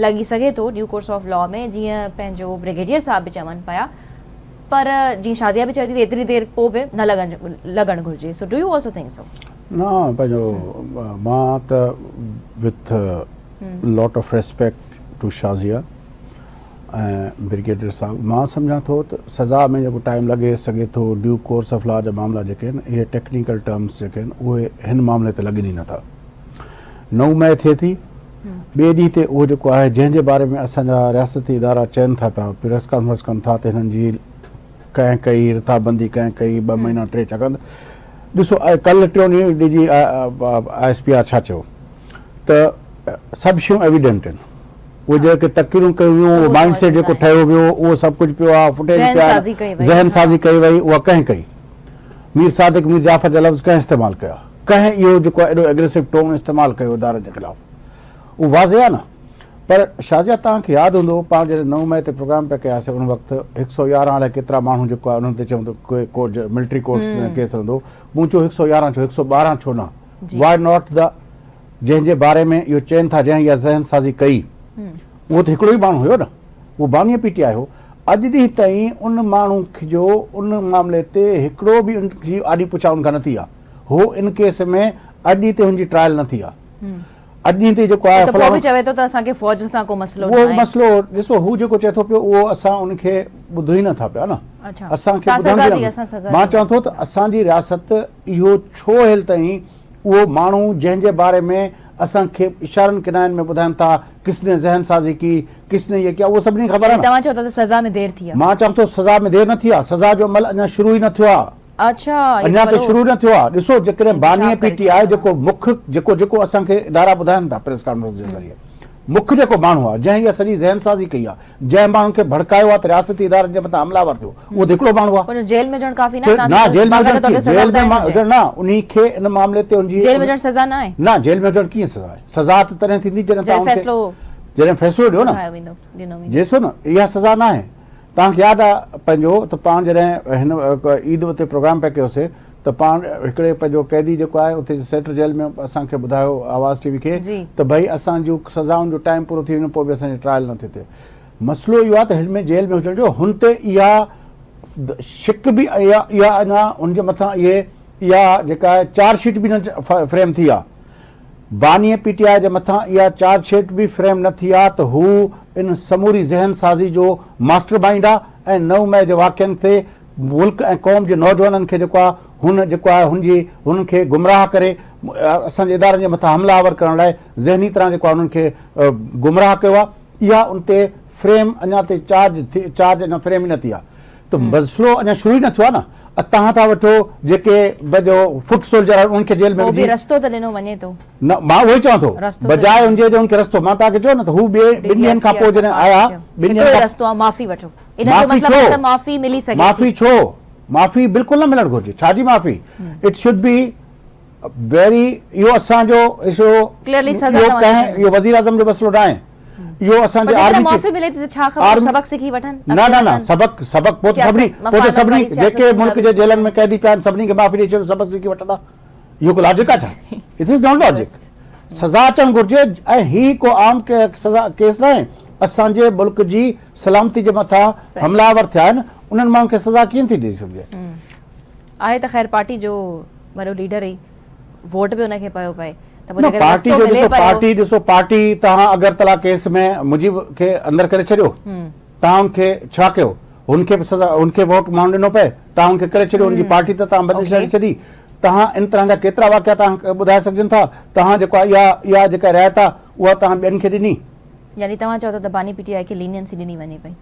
Speaker 1: لڳي سگهي ٿو ڊيو ڪورس آف لا ۾ جيئن پنهنجو برگيڊيئر صاحب به چون پيا پر جيئن شازيه به چوي ٿي ته ايتري دير پوء به نه لڳڻ لڳڻ گهرجي so do you also think so.
Speaker 2: نه پنهنجو مان ته with lot of respect to Shazia ۽ brigadier صاحب مان سمجهان ٿو ته سزا ۾ جيڪو ٽائيم لڳي سگهي ٿو ڊيو ڪورس آف لا جا معاملا جيڪي آهن اهي ٽيڪنيڪل ٽرمس جيڪي آهن اهي هن معاملي تي لڳن ئي نٿا 9 مئي ٿئي ٿي ٻئي ڏينهن تي اهو جيڪو آهي جنهن جي باري ۾ اسان جا رياستي ادارا چين ٿا پيا پريس ڪانفرنس ڪن ٿا ته هنن جي ڪنهن ڪئي رٿابندي ڪنهن ڪئي ٻه مهينا ٽي ڇاڪاڻ ته ڏسو ڪلهه ٽيون ڏينهن D G I S P R ڇا چيو ته سڀ شيون ايويڊنٽ آهن اهي جيڪي تقريرون ڪيون ويون اهو مائنڊ سيٽ جيڪو ٺهيو ويو اهو سڀ ڪجهه پيو آهي فوٽيج پيا آهن ذهن سازي ڪئي وئي اها ڪنهن ڪئي مير صادق مير جعفر جا لفظ ڪنهن استعمال ڪيا ڪنهن اهو جيڪو آهي ايڏو ايگريسو ٽون استعمال ڪيو ادارن جي خلاف اهو واضح آهي نه پر شازيه توهان کي ياد هوندو پاڻ جڏهن 9 مئي تي پروگرام پيا ڪياسي ان وقت 111 الائي ڪيترا ماڻهو جيڪو آهي انهن تي چون ته ڪورٽ ملٽري ڪورٽس ۾ ڪيس هلندو مون چيو 111 ڇو 112 ڇو نه واء not the جنهن جي باري ۾ اهو چين ٿا جنهن اها ذهن سازي ڪئي اهو ته هڪڙو ئي ماڻهو هيو نه اهو باني پي ٽي آء هو اڄ ڏينهن تائين ان ماڻهو جو ان معاملي تي هڪڙو به ان جي آڏي پڇا ان کان نه ٿي آهي هو ان ڪيس ۾ اڄ ڏينهن تائين هن جي ٽرائل نه ٿي آهي اڄ ڏينهن تائين جيڪو آهي
Speaker 1: ته پوء به چوي ٿو ته اسان کي فوج سان ڪو مسئلو نه آهي.
Speaker 2: اهو مسئلو ڏسو هو جيڪو چئي ٿو پيو اهو اسان ان کي ٻڌو ئي نه ٿا پيا نه اسان کي ٻڌڻ به نه مان چوان ٿو ته اسان جي رياست اهو ڇو هيل تائين اهو ماڻهو جنهن جي باري ۾ اسان کي اشارن ڪناين ۾ ٻڌائن ٿا ڪس ني ذهن سازي ڪي ڪس ني يي ڪيا اهو سڀني کي خبر آهي نه.
Speaker 1: توهان چئو ٿا ته سزا ۾ دير ٿي آهي.
Speaker 2: مان چوان ٿو سزا ۾ دير نه ٿي آهي سزا جو عمل اڃا شروع ئي نه ٿيو آهي.
Speaker 1: اڇا اهو
Speaker 2: اڃا
Speaker 1: ته
Speaker 2: ته
Speaker 1: وڏو
Speaker 2: شروع نه ٿيو آهي ڏسو جيڪڏهن باني
Speaker 1: انڪشاف
Speaker 2: پي
Speaker 1: ڪري
Speaker 2: ٽي آء
Speaker 1: ڇڏيو
Speaker 2: جيڪو مک جيڪو جيڪو اسان کي ادارا ٻڌائن ٿا پريس ڪانفرنس جي ذريعي مک جيڪو ماڻهو آهي جنهن اها سڄي ذهن سازي ڪئي آهي جنهن ماڻهن کي ڀڙڪايو آهي ته رياستي ادارن جي مٿان حمله آور ٿيو اهو ته هڪڙو ماڻهو آهي.
Speaker 1: ان جو جيل ۾ هجڻ ڪافي نه آهي
Speaker 2: نه جيل ۾ هجڻ ڪيئن جيل ۾ هجڻ نه انهي کي ان معاملي تي ان جي
Speaker 1: جيل ۾ هجڻ سزا نه آهي
Speaker 2: نه جيل ۾ هجڻ ڪيئن سزا آهي سزا ته تڏهن ٿيندي جڏهن
Speaker 1: توهان فيصلو
Speaker 2: جڏهن فيصلو ڏيو نه جيسو نه اها سزا ناهي. توهان کي ياد آ پنهنجو ته پاڻ جڏهن هن عيد تي پروگرام پئي ڪيوسي ته پاڻ هڪڙي پنهنجو قيدي جيڪو آهي اتي سينٽر جيل ۾ اسان کي ٻڌايو آواز ٽي وي کي ته ڀئي اسان جون سزائن جو ٽائيم پورو ٿي وڃي پوء به اسان جي ٽرائل نٿي ٿئي. مسئلو اهو آهي ته هن ۾ جيل ۾ هجڻ جو هن تي اها شڪ به اها اها اڃا هن جي مٿان اهي اها جيڪا آهي چارج شيٽ به نه فريم ٿي آهي. باني پي ٽي آء جي مٿان اها چارج شيٽ به فريم نه ٿي آهي ته هو ان سموري ذهن سازي جو ماسٽر مائينڊ آهي ۽ نو مئي جي واقعن تي ملڪ ۽ قوم جي نوجوانن کي جيڪو آهي هن جيڪو آهي هن جي هنن کي گمراهه ڪري اسان جي ادارن جي مٿان حمله آور ڪرڻ لاء ذهني طرح جيڪو آهي انهن کي گمراهه ڪيو آهي. اها ان تي فريم اڃا تي چارج ٿي چارج اڃا فريم ئي نه ٿي آهي ته مسئلو اڃا شروع ئي نه ٿيو آهي نه تهان ٿا وٺو جيڪي به جو فٽ سولجر آهن انهن کي جيل ۾
Speaker 1: پوء به رستو ته ڏنو وڃي ٿو.
Speaker 2: نه مان اهو ئي چوان ٿو بجاء ان جي جو ان کي رستو مان توهان کي چيو نه ته هو ٻئي ٻن ڏينهن کان پوء جڏهن آيا ٻن ڏينهن
Speaker 1: کان رستو آهي معافي وٺو ان جو مطلب آهي ته معافي ملي سگهي ٿي.
Speaker 2: معافي ڇو معافي بلڪل نه ملڻ گهرجي ڇا جي معافي it should be very اهو اسان جو اشو
Speaker 1: ڪليئرلي سزا
Speaker 2: اهو ڪنهن اهو وزير اعظم جو مسئلو ناهي اهو اسان جي آرمي
Speaker 1: معافي ملي ٿي ته ڇا خبر سبق سکي وٺن
Speaker 2: نه نه نه سبق سبق پوء سڀني پوء ته سڀني جيڪي ملڪ جي جيلن ۾ قيدي پيا آهن سڀني کي معافي ڏئي ڇڏيو سبق سکي وٺندا اهو ڪو لاجڪ آهي ڇا it is not logic سزا اچڻ گهرجي ۽ هي ڪو عام سزا ڪيس ناهي اسان جي ملڪ جي سلامتي جي مٿان حمله آور ٿيا آهن انهن ماڻهن کي سزا ڪيئن ٿي ڏئي سگهجي
Speaker 1: آهي ته خير پارٽي جو وڏو ليڊر ئي ووٽ به ان کي پيو پئي ته پوء
Speaker 2: نه
Speaker 1: جيڪڏهن
Speaker 2: پارٽي
Speaker 1: رستو
Speaker 2: جو
Speaker 1: ملي
Speaker 2: ڏسو
Speaker 1: پيو
Speaker 2: پارٽي ڏسو پارٽي توهان اگرتلا ڪيس ۾ مجيب کي اندر ڪري ڇڏيو توهان ان کي ڇا ڪيو هن کي به سزا هن کي ووٽ ماڻهن ڏنو پئي توهان ان کي ڪري ڇڏيو ان جي پارٽي ته توهان بندش لڳائي ڇڏي توهان ان طرح جا ڪيترا واقعا توهان ٻڌائي سگهجن ٿا توهان جيڪو آهي اها اها جيڪا رعايت آهي اها توهان ٻين کي ڏني.
Speaker 1: يعني توهان چئو ٿا ته باني پي ٽي آء کي لينينسي ڏني وڃي پئي.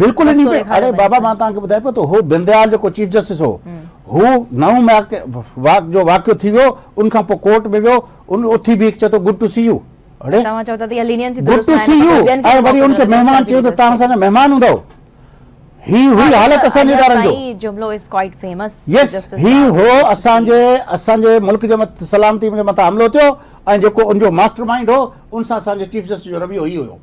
Speaker 2: بلڪل ڏني پئي اڙي بابا مان توهان کي ٻڌايان پيو ته هو بنديال جيڪو چيف جسٽس هو هو نو مئي جو واقعو ٿي ويو ان کان پوء ڪورٽ ۾ ويو ان اٿي بيهي چئي ٿو گڊ ٽو سي يو اڙي
Speaker 1: توهان چئو ٿا ته اها لينينسي
Speaker 2: گڊ ٽو سي يو ۽ وري ان کي مهمان چيو ته توهان اسان جا مهمان هوندؤ هي هئي حالت اسان جي ادارن جو
Speaker 1: هي جملو از ڪوائيٽ فيمس
Speaker 2: يس هي هو اسان جي اسان جي ملڪ جي سلامتي جي مٿان حملو ٿيو ۽ جيڪو ان جو ماسٽر مائنڊ هو ان سان اسان جي چيف جسٽس جو رويو هي هيو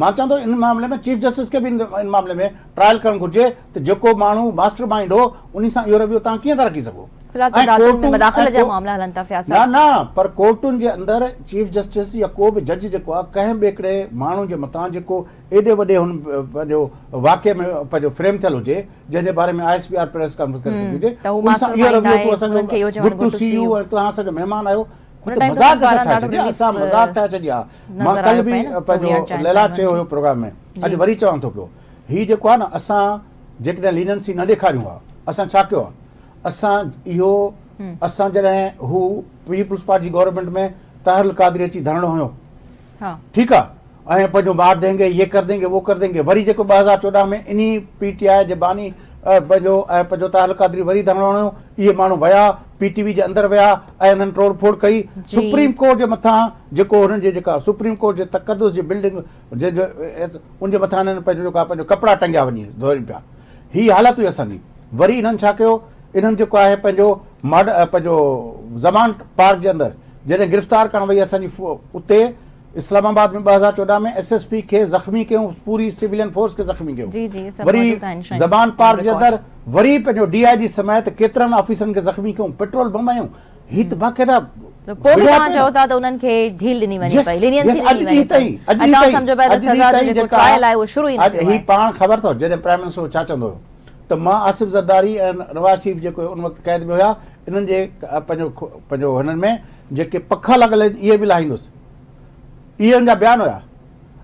Speaker 2: مان چوان ٿو ان معاملي ۾ چيف جسٽس کي به ان معاملي ۾ ٽرائل ڪرڻ گهرجي ته جيڪو ماڻهو ماسٽر مائنڊ هو انهي سان اهو رويو توهان ڪيئن ٿا رکي سگهو
Speaker 1: في الحال ته عدالتن ۾ مداخلت جا معاملا هلن ٿا فياض
Speaker 2: صاحب. نه نه پر ڪورٽن جي اندر چيف جسٽس يا ڪو به جج جيڪو آهي ڪنهن به هڪڙي ماڻهو جي مٿان جيڪو ايڏي وڏي هن پنهنجو واقعي ۾ پنهنجو فريم ٿيل هجي جنهن جي باري ۾ I S P R press conference ڪري چڪي هجي ان سان اهو رويو تون اسان جو گڊ ٽو سي يو ۽ توهان اسان جو مهمان آهيو هي ته مذاق اسان ٺاهي ڇڏي آهي اسان مذاق ٺاهي ڇڏي آهي مان ڪلهه به پنهنجو ليلا چيو هيو پروگرام ۾ اڄ وري چوان ٿو پيو هي جيڪو آهي نه اسان جيڪڏهن ليننسي نه ڏيکاريون ها اسان ڇا ڪيو آهي اسان اهو اسان جڏهن هو پيپلز پارٽي جي گورنمينٽ ۾ طاهر القادري اچي ڌرڻو هنيو ٺيڪ آهي ۽ پنهنجو مار دينگي يي ڪر دينگي وو ڪر دينگي وري جيڪو 2014 ۾ انهي پي ٽي آء جي باني پنهنجو ۽ پنهنجو طاهر القادري وري ڌرڻو هنيو اهي ماڻهو ويا پي ٽي وي جي اندر ويا ۽ انهن ٽوڙ ڦوڙ ڪئي سپريم ڪورٽ جي مٿان جيڪو هنن جي جيڪا سپريم ڪورٽ جي تقدس جي بلڊنگ جنهن جو ان جي مٿان انهن پنهنجو جيڪو پنهنجو ڪپڙا ٽنگيا وڃي ڌوئن پيا هي حالت هئي اسان جي وري انهن ڇا ڪيو انهن جيڪو آهي پنهنجو ماڊ پنهنجو زمان پارڪ جي اندر جڏهن گرفتار ڪرڻ وئي اسان جي اتي اسلام آباد ۾ 2014 ۾ ايس ايس پي کي زخمي ڪيون پوري سويلين فورس کي زخمي ڪيو
Speaker 1: جي جي سڀ
Speaker 2: وري
Speaker 1: موجود آهن شيون
Speaker 2: زمان
Speaker 1: آن
Speaker 2: پارڪ جي
Speaker 1: رڪارڊ.
Speaker 2: اندر وري پنهنجو ڊي I جي سميت ڪيترن آفيسرن کي زخمي ڪيون پيٽرول بم هنيون هي ته باقاعده
Speaker 1: سو پوء به
Speaker 2: وڙهيا
Speaker 1: توهان
Speaker 2: پيا
Speaker 1: چئو ٿا ته انهن کي ڍيل ڏني وڃي
Speaker 2: يس
Speaker 1: پئي لينينسي
Speaker 2: يس اڄ
Speaker 1: ڏني
Speaker 2: ڏينهن
Speaker 1: وڃي پئي
Speaker 2: تائين اڄ
Speaker 1: ۽
Speaker 2: ڏينهن
Speaker 1: توهان
Speaker 2: تائين
Speaker 1: سمجهو پيا ته
Speaker 2: اڄ ڏينهن
Speaker 1: سزا جو
Speaker 2: تائين
Speaker 1: جيڪو
Speaker 2: جيڪا
Speaker 1: ٽرائل آهي اهو شروع ئي نه
Speaker 2: اڄ
Speaker 1: ٿيو
Speaker 2: هي
Speaker 1: آهي.
Speaker 2: پاڻ خبر اٿو جڏهن پرائم منسٽر ڇا چوندو هيو ته مان آصف زرداري ۽ نواز شريف جيڪو ان وقت قيد ۾ هيا انهن جي پنهنجو پنهنجو هنن ۾ جيڪي پکا لڳل آهن اهي به لاهيندس اهي ان جا بيان هيا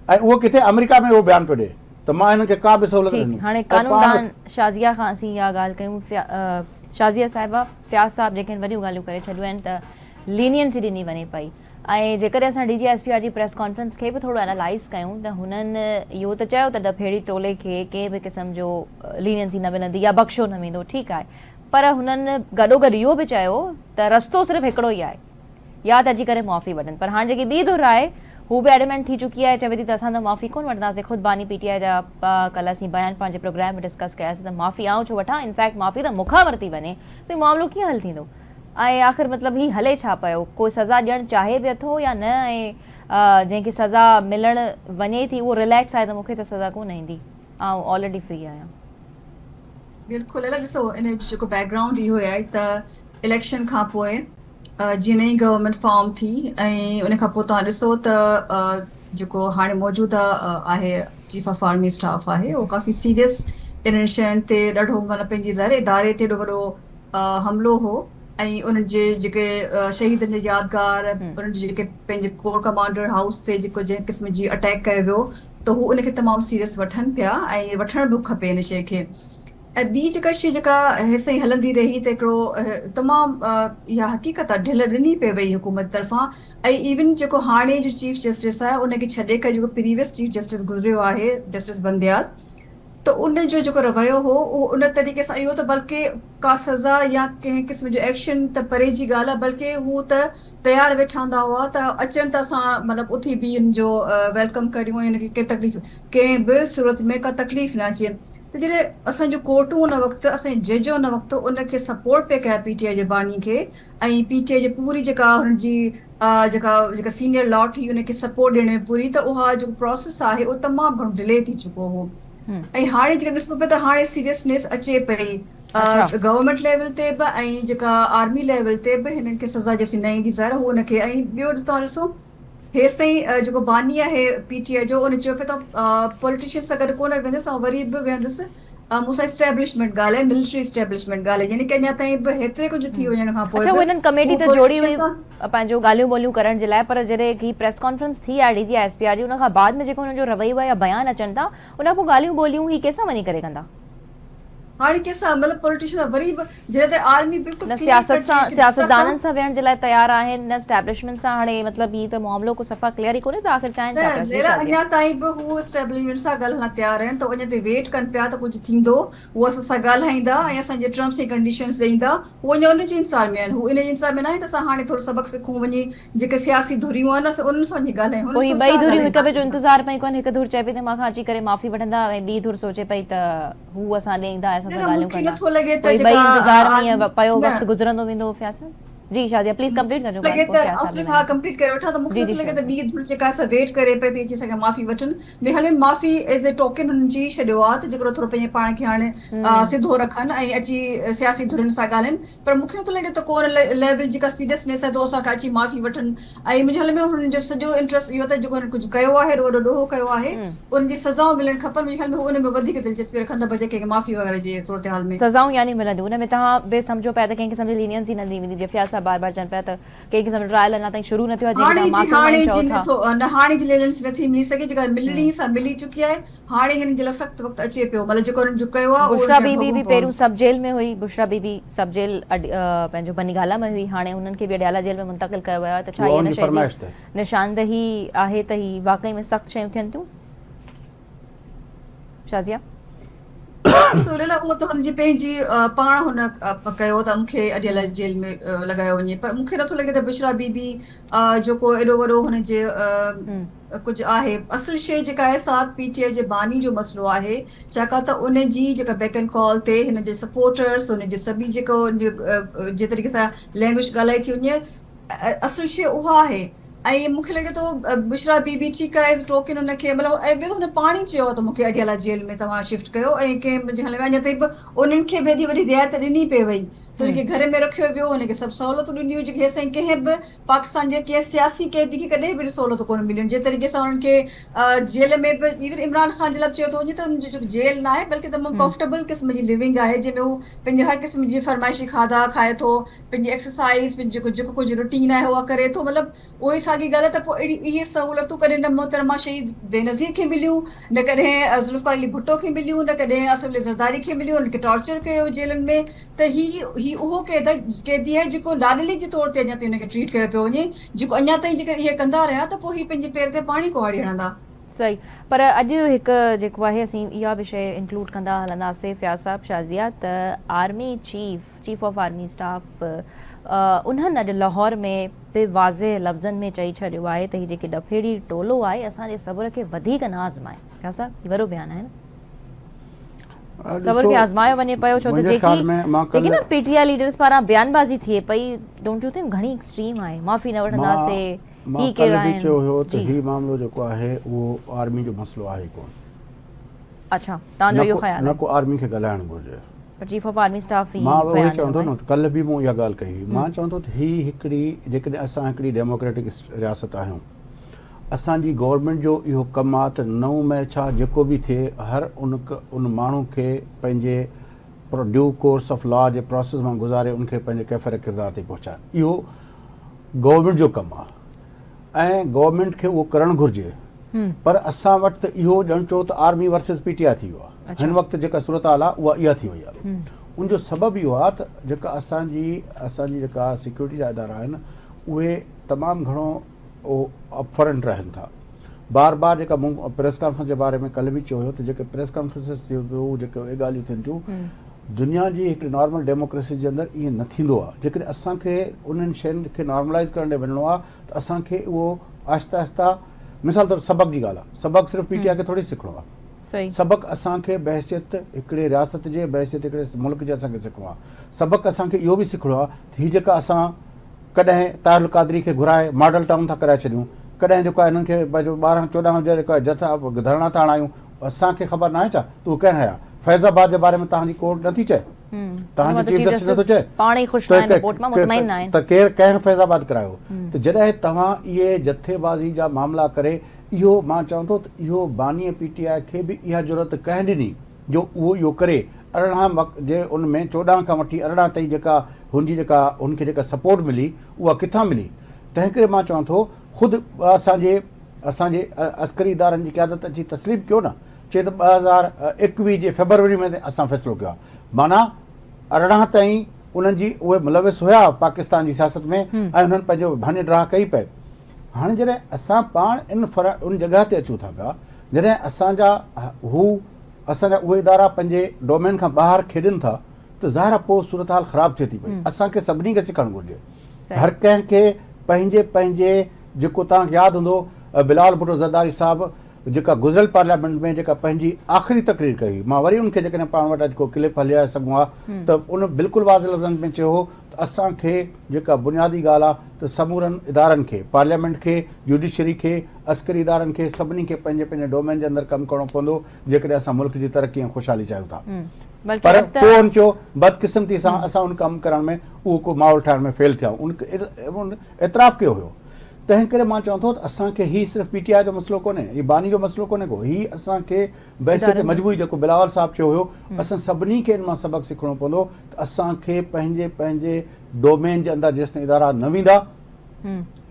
Speaker 2: ۽ اهو ڪٿي آمريڪا ۾ اهو بيان پيو ڏئي ته مان هنن کي ڪا به سهولت نه
Speaker 1: ٺيڪ
Speaker 2: ڏيندم
Speaker 1: هاڻي
Speaker 2: ۽
Speaker 1: قانون
Speaker 2: پاڻ
Speaker 1: دان شازيه کان اسين اها ڳالهه ڪيون شازيه صاحبه فياض صاحب جيڪي وڏيون ڳالهيون ڪري ڇڏيون آهن ته لينينسي ڏني وڃي پئي ۽ جيڪڏهن اسان D G I S P R جي پريس ڪانفرنس کي به ٿورو اينالائز ڪيون ته هنن اهو ته چيو ته ڏڦيڙي ٽولي کي ڪنهن به قسم جو لينينسي نه ملندي يا بخشو نه ويندو ٺيڪ آهي پر هنن گڏوگڏ اهو به چيو ته رستو صرف هڪڙو ئي آهي يا ته اچي ڪري معافي وٺن پر هاڻ جيڪي ٻي ڌر آهي هو به ايڊمنٽ ٿي چڪي آهي چوي ٿي ته اسان ته معافي ڪونه وٺنداسين خود باني پي ٽي آء جا ڪلهه اسين بيان پنهنجي پروگرام ۾ ڊسڪس ڪياسين ته معافي آئون ڇو وٺان انفيڪٽ معافي ته مون کان ورتي وڃي سو هي معاملو ڪيئن حل ٿيندو ۽ آخر مطلب هي هلي ڇا پيو ڪو سزا ڏيڻ چاهي به اٿو يا نه ۽ جنهن کي سزا ملڻ وڃي ٿي اهو رليڪس آهي ته مون کي ته سزا ڪونه ايندي آئون آلريڊي فري آهيان.
Speaker 4: بلڪل ليلا ڏسو ان جو جيڪو بيڪ گرائونڊ اهو آهي ته اليڪشن کان پوء جيئن نئين گورنمينٽ فارم ٿي ۽ ان کان پوء توهان ڏسو ته جيڪو هاڻي موجوده آهي چيف آف آرمي اسٽاف آهي اهو ڪافي سيريس انهن شين تي ڏاڍو معنيٰ پنهنجي ظاهر اداري تي ايڏو وڏو حملو هو ۽ انهن جي جيڪي شهيدن جي يادگار انهن جي جيڪي پنهنجي ڪور ڪمانڊر هائوس تي جيڪو جنهن قسم جي اٽيڪ ڪيو ويو ته هو ان کي تمام سيريس وٺن پيا ۽ وٺڻ به کپي ان شيء کي ۽ ٻي جيڪا شيء جيڪا هيستائين هلندي رهي ته هڪڙو تمام اها حقيقت آهي ڍل ڏني پئي وئي حڪومت طرفان ۽ ايون جيڪو هاڻي جو چيف جسٽس آهي ان کي ڇڏي ڪري جيڪو پريويس چيف جسٽس گذريو آهي جسٽس بنديال ته ان جو جيڪو رويو هو اهو ان طريقي سان اهو ته بلڪه ڪا سزا يا ڪنهن قسم جو ايڪشن ته پري جي ڳالهه آهي بلڪه هو ته تيار ويٺا هوندا هئا ته اچن ته اسان مطلب اٿي بيهي هن جو welcome ڪريون ۽ هن کي ڪنهن تڪليف ڪنهن به صورت ۾ ڪا تڪليف نه اچي ته جڏهن اسان جون ڪورٽون ان وقت اسان جي جج ان وقت ان کي سپورٽ پئي ڪيا پي ٽي آء جي باني کي ۽ پي ٽي آء جي پوري جيڪا هنن جي جيڪا جيڪا سينيئر لاٽ هئي ان کي سپورٽ ڏيڻ ۾ پوري ته اها جيڪو پروسيس آهي اهو تمام گهڻو ڊلي ٿي چڪو هو ۽ هاڻي جيڪا ڏسبو پيو ته هاڻي سيريسنيس اچي پئي گورنمينٽ ليول تي به ۽ جيڪا آرمي ليول تي به هنن کي سزا جيسين نه ايندي ظاهر هو ان کي ۽ ٻيو توهان ڏسو هيستائين جيڪو باني آهي پي ٽي آء جو ان چيو پئي ته پوليٽيشن سان گڏ ڪونه ويهندس آئون وري به ويهندس مون سان اسٽيبلشمينٽ ڳالهائي ملٽري اسٽيبلشمينٽ ڳالهائي يعني ڪه اڃا تائين به هيتري ڪجهه ٿي وڃڻ کان پوء
Speaker 1: اڇا هنن ڪميٽي ته جوڙي هئي پنهنجو ڳالهيون ٻولهيون ڪرڻ جي لاء پر جڏهن هي پريس ڪانفرنس ٿي آهي D G I S P R جي ان کان بعد ۾ جيڪو هنن جو رويو يا بيان اچن ٿا ان کان پوء ڳالهيون ٻولهيون هي ڪنهن سان وڃي ڪري ڪندا؟
Speaker 4: هاڻي ڪنهن سان مطلب پوليٽيشن سان وري به جڏهن ته آرمي بلڪل
Speaker 1: نه سياست سان سياستدانن سان ويهڻ جي لاء تيار آهن نه اسٽيبلشمينٽ سان هاڻي مطلب هي ته معاملو ڪو صفا ڪليئر ئي ڪونهي ته آخر چاهين ڇا پيا
Speaker 4: ليلا اڃا تائين به هو اسٽيبلشمينٽ سان ڳالهائڻ لاء تيار آهن ته اڃا تائين ويٽ ڪن پيا ته ڪجهه ٿيندو هو اسان سان ڳالهائيندا ۽ اسان جي ٽرمس ۽ ڪنڊيشنز ڏيندا هو اڃا ان جي انتظار ۾ آهن هو ان جي انتظار ۾ ناهن ته اسان هاڻي ٿورو سبق سکون وڃي جيڪي سياسي ڌريون آهن اسان انهن سان وڃي ڳالهايون
Speaker 1: پوء هي ٻئي ڌريون هڪ ٻئي جو انتظار پيون ڪن هڪ ڌر چئي پئي ته مان کان اچي ڪري معافي وٺندا ۽ ٻي ڌر سوچي پئي ته هو اسان ڏي ايندا ۽ اسان سان ڳالهيون ڪندا. پوء ٻئي انتظار ۾ ائين پيو وقت گذرندو ويندو فياض صاحب. جي شازيه پليز ڪمپليٽ ڪجو
Speaker 4: ڳالهه پوء فياض صاحب ڏي ڪمپليٽ ڪري وٺان ته مونکي نٿو لڳي ته ٻي ڌر جيڪا سا ويٽ ڪري پئي ته اچي اسان کان معافي وٺن ميخيال ۾ معافي ايز اي ٽوڪن هنن چئي ڇڏيو آهي ته جيڪڏهن ٿورو پنهنجي پاڻ کي هاڻي سڌو رکن ۽ اچي سياسي ڌرين سان ڳالهين پر مونکي نٿو لڳي ته ڪو ان ليول جي ڪا سيريسنيس آهي ته اسان کان اچي معافي وٺن ۽ منهنجي خيال ۾ هنن جو سڄو انٽرسٽ اهو ته جيڪو هنن ڪجهه ڪيو آهي وڏو ڏوهه ڪيو آهي ان جي سزائون ملڻ کپن منهنجي خيال ۾ هو ان ۾ وڌيڪ دلچسپي رکن ٿا بجاء ڪنهن کي معافي وغيره جي صورتحال ۾.
Speaker 1: سزائون يعني ملنديون ان ۾ توهان به سمجهو پيا ته ڪنهن قسم جي لينينسي نه ڏني ويندي جيئن فياض صاحب بار بار چون پيا ته ڪنهن قسم جو ٽرائل اڃا تائين شروع نه ٿيو آهي جيڪي
Speaker 4: هاڻي
Speaker 1: توهان
Speaker 4: جي
Speaker 1: ماسٽر
Speaker 4: هاڻي
Speaker 1: مائينڊ
Speaker 4: جي
Speaker 1: چئو ٿا.
Speaker 4: نٿو نه هاڻي جي لينينسي نٿي ملي سگهي جيڪا ملڻي سا ملي چڪي آهي هاڻي هنن جي لاء سخت وقت اچي پيو مطلب جيڪو هنن جو ڪيو آهي اهو
Speaker 1: بشريٰ
Speaker 4: هنن کي
Speaker 1: بي بي
Speaker 4: ڀوڳڻو
Speaker 1: به
Speaker 4: پوندو.
Speaker 1: پهريون سب جيل ۾ هئي بشريٰ بي بي سب جيل پنهنجو بني گالا ۾ هئي هاڻي انهن کي به اڊيالا جيل ۾ منتقل ڪيو ويو آهي ته ڇا
Speaker 2: اها
Speaker 1: هي
Speaker 2: ان
Speaker 1: ان
Speaker 2: جي
Speaker 1: شيء جي
Speaker 2: فرمائش تي.
Speaker 1: نشاندهي آهي ته هي واقعي ۾ سخت شيون ٿين ٿيون؟ شازيه.
Speaker 4: ڏسو ليلا اهو ته هن جي پنهنجي پاڻ هن ڪيو ته مون کي اڊيالا جيل ۾ لڳايو وڃي پر مون کي نٿو لڳي ته بشريٰ بي بي جو ڪو ايڏو وڏو هن جي ڪجهه آهي اصل شيء جيڪا آهي سا پي ٽي آء جي باني جو مسئلو آهي ڇاڪاڻ ته ان جي جيڪا بيڪ اينڊ ڪال تي هن جي سپورٽرس هن جي سڀني جيڪو جي طريقي سان لينگويج ڳالهائي ٿي وڃي اصل شيء اها آهي ۽ مون کي لڳي ٿو بشريٰ بي بي ٺيڪ آهي ايز ٽوڪن هن کي مطلب ۽ ٻيو ته هن پاڻ ئي چيو آهي ته مون کي اڊيالا جيل ۾ توهان شفٽ ڪيو ۽ ڪنهن منهنجي خيال ۾ اڃا تائين به انهن کي به ايڏي وڏي رعايت ڏني پئي وئي ته ان کي گهر ۾ رکيو ويو ان کي سڀ سهولتون ڏنيون ويون جيڪي هيستائين ڪنهن به پاڪستان جي ڪنهن سياسي قيدي کي ڪڏهن به اهڙيون سهولتون ڪونه مليون جنهن طريقي سان انهن کي جيل ۾ به ايون عمران خان جي لاء به چيو ٿو وڃي ته ان جو جيڪو جيل نه آهي بلڪه تمام ڪمفرٽيبل قسم جي لونگ آهي جنهن ۾ هو پنهنجي هر قسم جي فرمائشي کاڌا کائي ٿو پنهنجي ايڪسرسائيز پنهنجو جيڪو جيڪو ڪجهه روٽين آهي اها ڪري ٿو مطلب اهو ئي ساڳي ڳالهه آهي ته پوء اهڙي اهي سهولتون ڪڏهن نه محترمه شهيد بينظير کي مليون نه ڪڏهن ذوالفقار علي ڀٽو کي مليون نه ڪڏهن آصف علي زرداري کي مليون انهن کي ٽارچر ڪيو ويو جيلن ۾ ته هي هي اهو قيد قيدي آهي جيڪو لاڏلي جي طور تي اڃا تائين هن کي ٽريٽ ڪيو پيو وڃي جيڪو اڃا تائين جيڪر اهي ڪندا رهيا ته پوء هي پنهنجي پير تي پاڻ ئي ڪهاڙي هڻندا.
Speaker 1: صحيح پر اڄ هڪ جيڪو آهي اسين اها به شيء انڪلوڊ ڪندا هلنداسين فياض صاحب شازيه ته army chief chief of army staff انهن اڄ لاهور ۾ به واضح لفظن ۾ چئي ڇڏيو آهي ته هي جيڪي ڏڦيڙي ٽولو آهي اسان جي صبر کي وڌيڪ نه آزمائي. فياض صاحب هي وڏو بيان آهي نه. صبر کي آزمايو وڃي پيو ڇو ته جيڪي جيڪي نه پي ٽي I leaders پاران بيان بازي ٿئي پئي don't you think گهڻي ايڪسٽريم آهي معافي نه وٺنداسي. هي ڪير
Speaker 2: مان ڪلهه به
Speaker 1: آهن
Speaker 2: چيو هيو ته
Speaker 1: جي
Speaker 2: هي معاملو جيڪو آهي اهو آرمي جو مسئلو آهي ئي ڪونه.
Speaker 1: اڇا توهان جو
Speaker 2: نه
Speaker 1: اهو
Speaker 2: ڪو
Speaker 1: خيال
Speaker 2: نه
Speaker 1: آهي.
Speaker 2: ڪو آرمي کي ڳالهائڻ گهرجي.
Speaker 1: پر چيف آف آرمي اسٽاف هي
Speaker 2: مان اهو ئي
Speaker 1: بيان
Speaker 2: چوان
Speaker 1: ڏنو
Speaker 2: ٿو
Speaker 1: آهي.
Speaker 2: نه ته ڪلهه به مون اها ڳالهه ڪئي هئي. مان چوان ٿو ته هي هڪڙي جيڪڏهن اسان هڪڙي ڊيموڪريٽڪ رياست آهيون اسان جي گورنمينٽ جو اهو ڪم آهي ته نو مئي ڇا جيڪو به ٿئي هر ان ان ماڻهو کي پنهنجي ڊيو ڪورس آف لا جي پراسيس مان گذاري ان کي پنهنجي ڪيفر ڪردار تائين پهچائن اهو گورنمينٽ جو ڪم آهي ۽ گورنمينٽ کي اهو ڪرڻ گهرجي پر اسان وٽ ته اهو ڄڻ چئو ته آرمي ورسز پي ٽي آء ٿي ويو آهي هن وقت جيڪا صورتحال آهي اها اها ٿي وئي آهي ان جو سبب اهو آهي ته جيڪا اسان جي اسان جي جيڪا سيڪيورٽي جا ادارا آهن اهي تمام گهڻو اپ فرنٽ رهن ٿا. بار بار جيڪا مون پريس ڪانفرنس جي باري ۾ ڪلهه به چيو هيو ته جيڪي پريس ڪانفرنسز ٿين ٿيون جيڪي اهي ڳالهيون ٿين ٿيون دنيا جي هڪڙي نارمل ڊيموڪريسي جي اندر ائين نه ٿيندو آهي جيڪڏهن اسان کي انهن شين کي نارملائز ڪرڻ ڏي وڃڻو آهي ته اسان کي اهو آهستي آهستي مثال طور سبق جي ڳالهه آهي سبق صرف پي ٽي آء کي ٿوري سکڻو آهي سبق اسان کي بحيثيت هڪڙي رياست جي بحيثيت هڪڙي ملڪ جي اسان کي سکڻو آهي سبق اسان کي اهو به سکڻو آهي ته هي جيڪا اسان ڪڏهن طاهر القادري کي گهرائي ماڊل ٽائون ٿا ڪرائي ڇڏيون، ڪڏهن جيڪو آهي هنن کي پنهنجو 12 14 جا جيڪو آهي جٿا ڌرڻا ٿا هڻايون، اسان کي خبر ناهي ڇا ته اهي ڪنهن هنيا؟ فيض آباد جي باري ۾ توهان جي ڪورٽ نٿي چئي، توهان جو چيف جسٽس نٿو چئي ته ڪير ڪنهن فيض آباد ڪرايو؟ ته جڏهن توهان اهي جٿي بازي جا معاملا ڪري اهو مان چوان ٿو ته اهو باني پي ٽي آء کي به اها جرئت ڪنهن ڏني؟ جو اهو اهو ڪري 18 وقت جي ان ۾ 14 کان وٺي 18 تائين جيڪا هن جي جيڪا هن کي جيڪا سپورٽ ملي اها ڪٿان ملي تنهن ڪري مان چوان ٿو خود اسان جي اسان جي عسڪري ادارن جي قيادت اچي تسليم ڪيو نه چي ته 2021 جي فيبروري ۾ اسان فيصلو ڪيو آهي معنيٰ 18 تائين انهن جي اهي ملوث هيا پاڪستان جي سياست ۾ ۽ انهن پنهنجو ڀڃ ڊاهه ڪئي پئي هاڻي جڏهن اسان پاڻ ان ان جڳهه تي اچون ٿا پيا جڏهن اسان جا هو اسان جا اهي ادارا پنهنجي ڊومين کان ٻاهر کيڏن ٿا ته ظاهر آهي پوء صورتحال خراب ٿئي ٿي پئي اسان کي سڀني کي سکڻ گهرجي هر ڪنهن کي پنهنجي پنهنجي جيڪو توهان کي ياد هوندو بلاول ڀٽو زرداري صاحب جيڪا گذريل پارليامينٽ ۾ جيڪا پنهنجي آخري تقرير ڪئي هئي مان وري ان کي جيڪڏهن پاڻ وٽ اڄ ڪو ڪلپ هليائي سگهون ها ته ان بلڪل واضح لفظن ۾ چيو هو ته اسان کي جيڪا بنيادي ڳالهه آهي ته سمورن ادارن کي، پارليامينٽ کي، جوڊيشري کي، عسڪري ادارن کي سڀني کي پنهنجي پنهنجي ڊومين جي اندر ڪم ڪرڻو پوندو جيڪڏهن اسان ملڪ جي ترقي ۽ خوشحالي چاهيون ٿا. پر پوء هن چيو بدقسمتي سان اسان ان ڪم ڪرڻ ۾ اهو ڪو ماحول ٺاهڻ ۾ فيل ٿيا آهيون ان اعتراف ڪيو هيو. تنهن ڪري مان چوان ٿو ته اسان کي هي صرف پي ٽي آء جو مسئلو ڪونهي، هي باني جو مسئلو ڪونهي ڪو، هي اسان کي بحيثيت مجموعي جيڪو بلاول صاحب چيو هيو اسان سڀني کي ان مان سبق سکڻو پوندو ته اسان کي پنهنجي پنهنجي ڊومين جي اندر جيستائين ادارا نه ويندا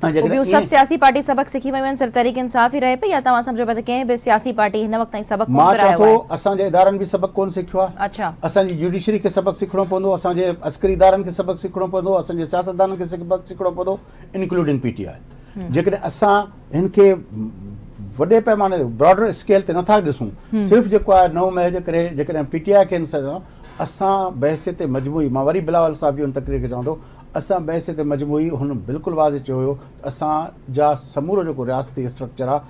Speaker 2: ۽
Speaker 1: جيڪڏهن ٻيون سڀ سياسي پارٽي سبق سکي ويون آهن صرف تحريڪ انصاف ئي رهي پئي يا توهان سمجهو پيا ته ڪنهن به سياسي پارٽي هن وقت تائين سبق ڪونه
Speaker 2: مان چوان
Speaker 1: پرايو
Speaker 2: ٿو
Speaker 1: آهي؟
Speaker 2: اسان جي ادارن به سبق ڪونه سکيو آهي
Speaker 1: اڇا.
Speaker 2: اسان جي جوڊيشري کي سبق سکڻو پوندو اسان جي عسڪري ادارن کي سبق سکڻو پوندو اسان جي سياستدانن کي سبق سکڻو پوندو انڪلوڊنگ پي ٽي آء جيڪڏهن اسان هن کي وڏي پيماني تي براڊر اسڪيل تي نٿا ڏسون صرف جيڪو آهي 9 مئي جي ڪري جيڪڏهن پي ٽي آء کي اسان بحيثيت مجموعي مان وري بلاول صاحب جي ان تقرير کي چوان ٿو اسان بحيثيت مجموعي هن بلڪل واضح چيو هيو ته اسان جا سمورو جيڪو رياستي اسٽرڪچر آهي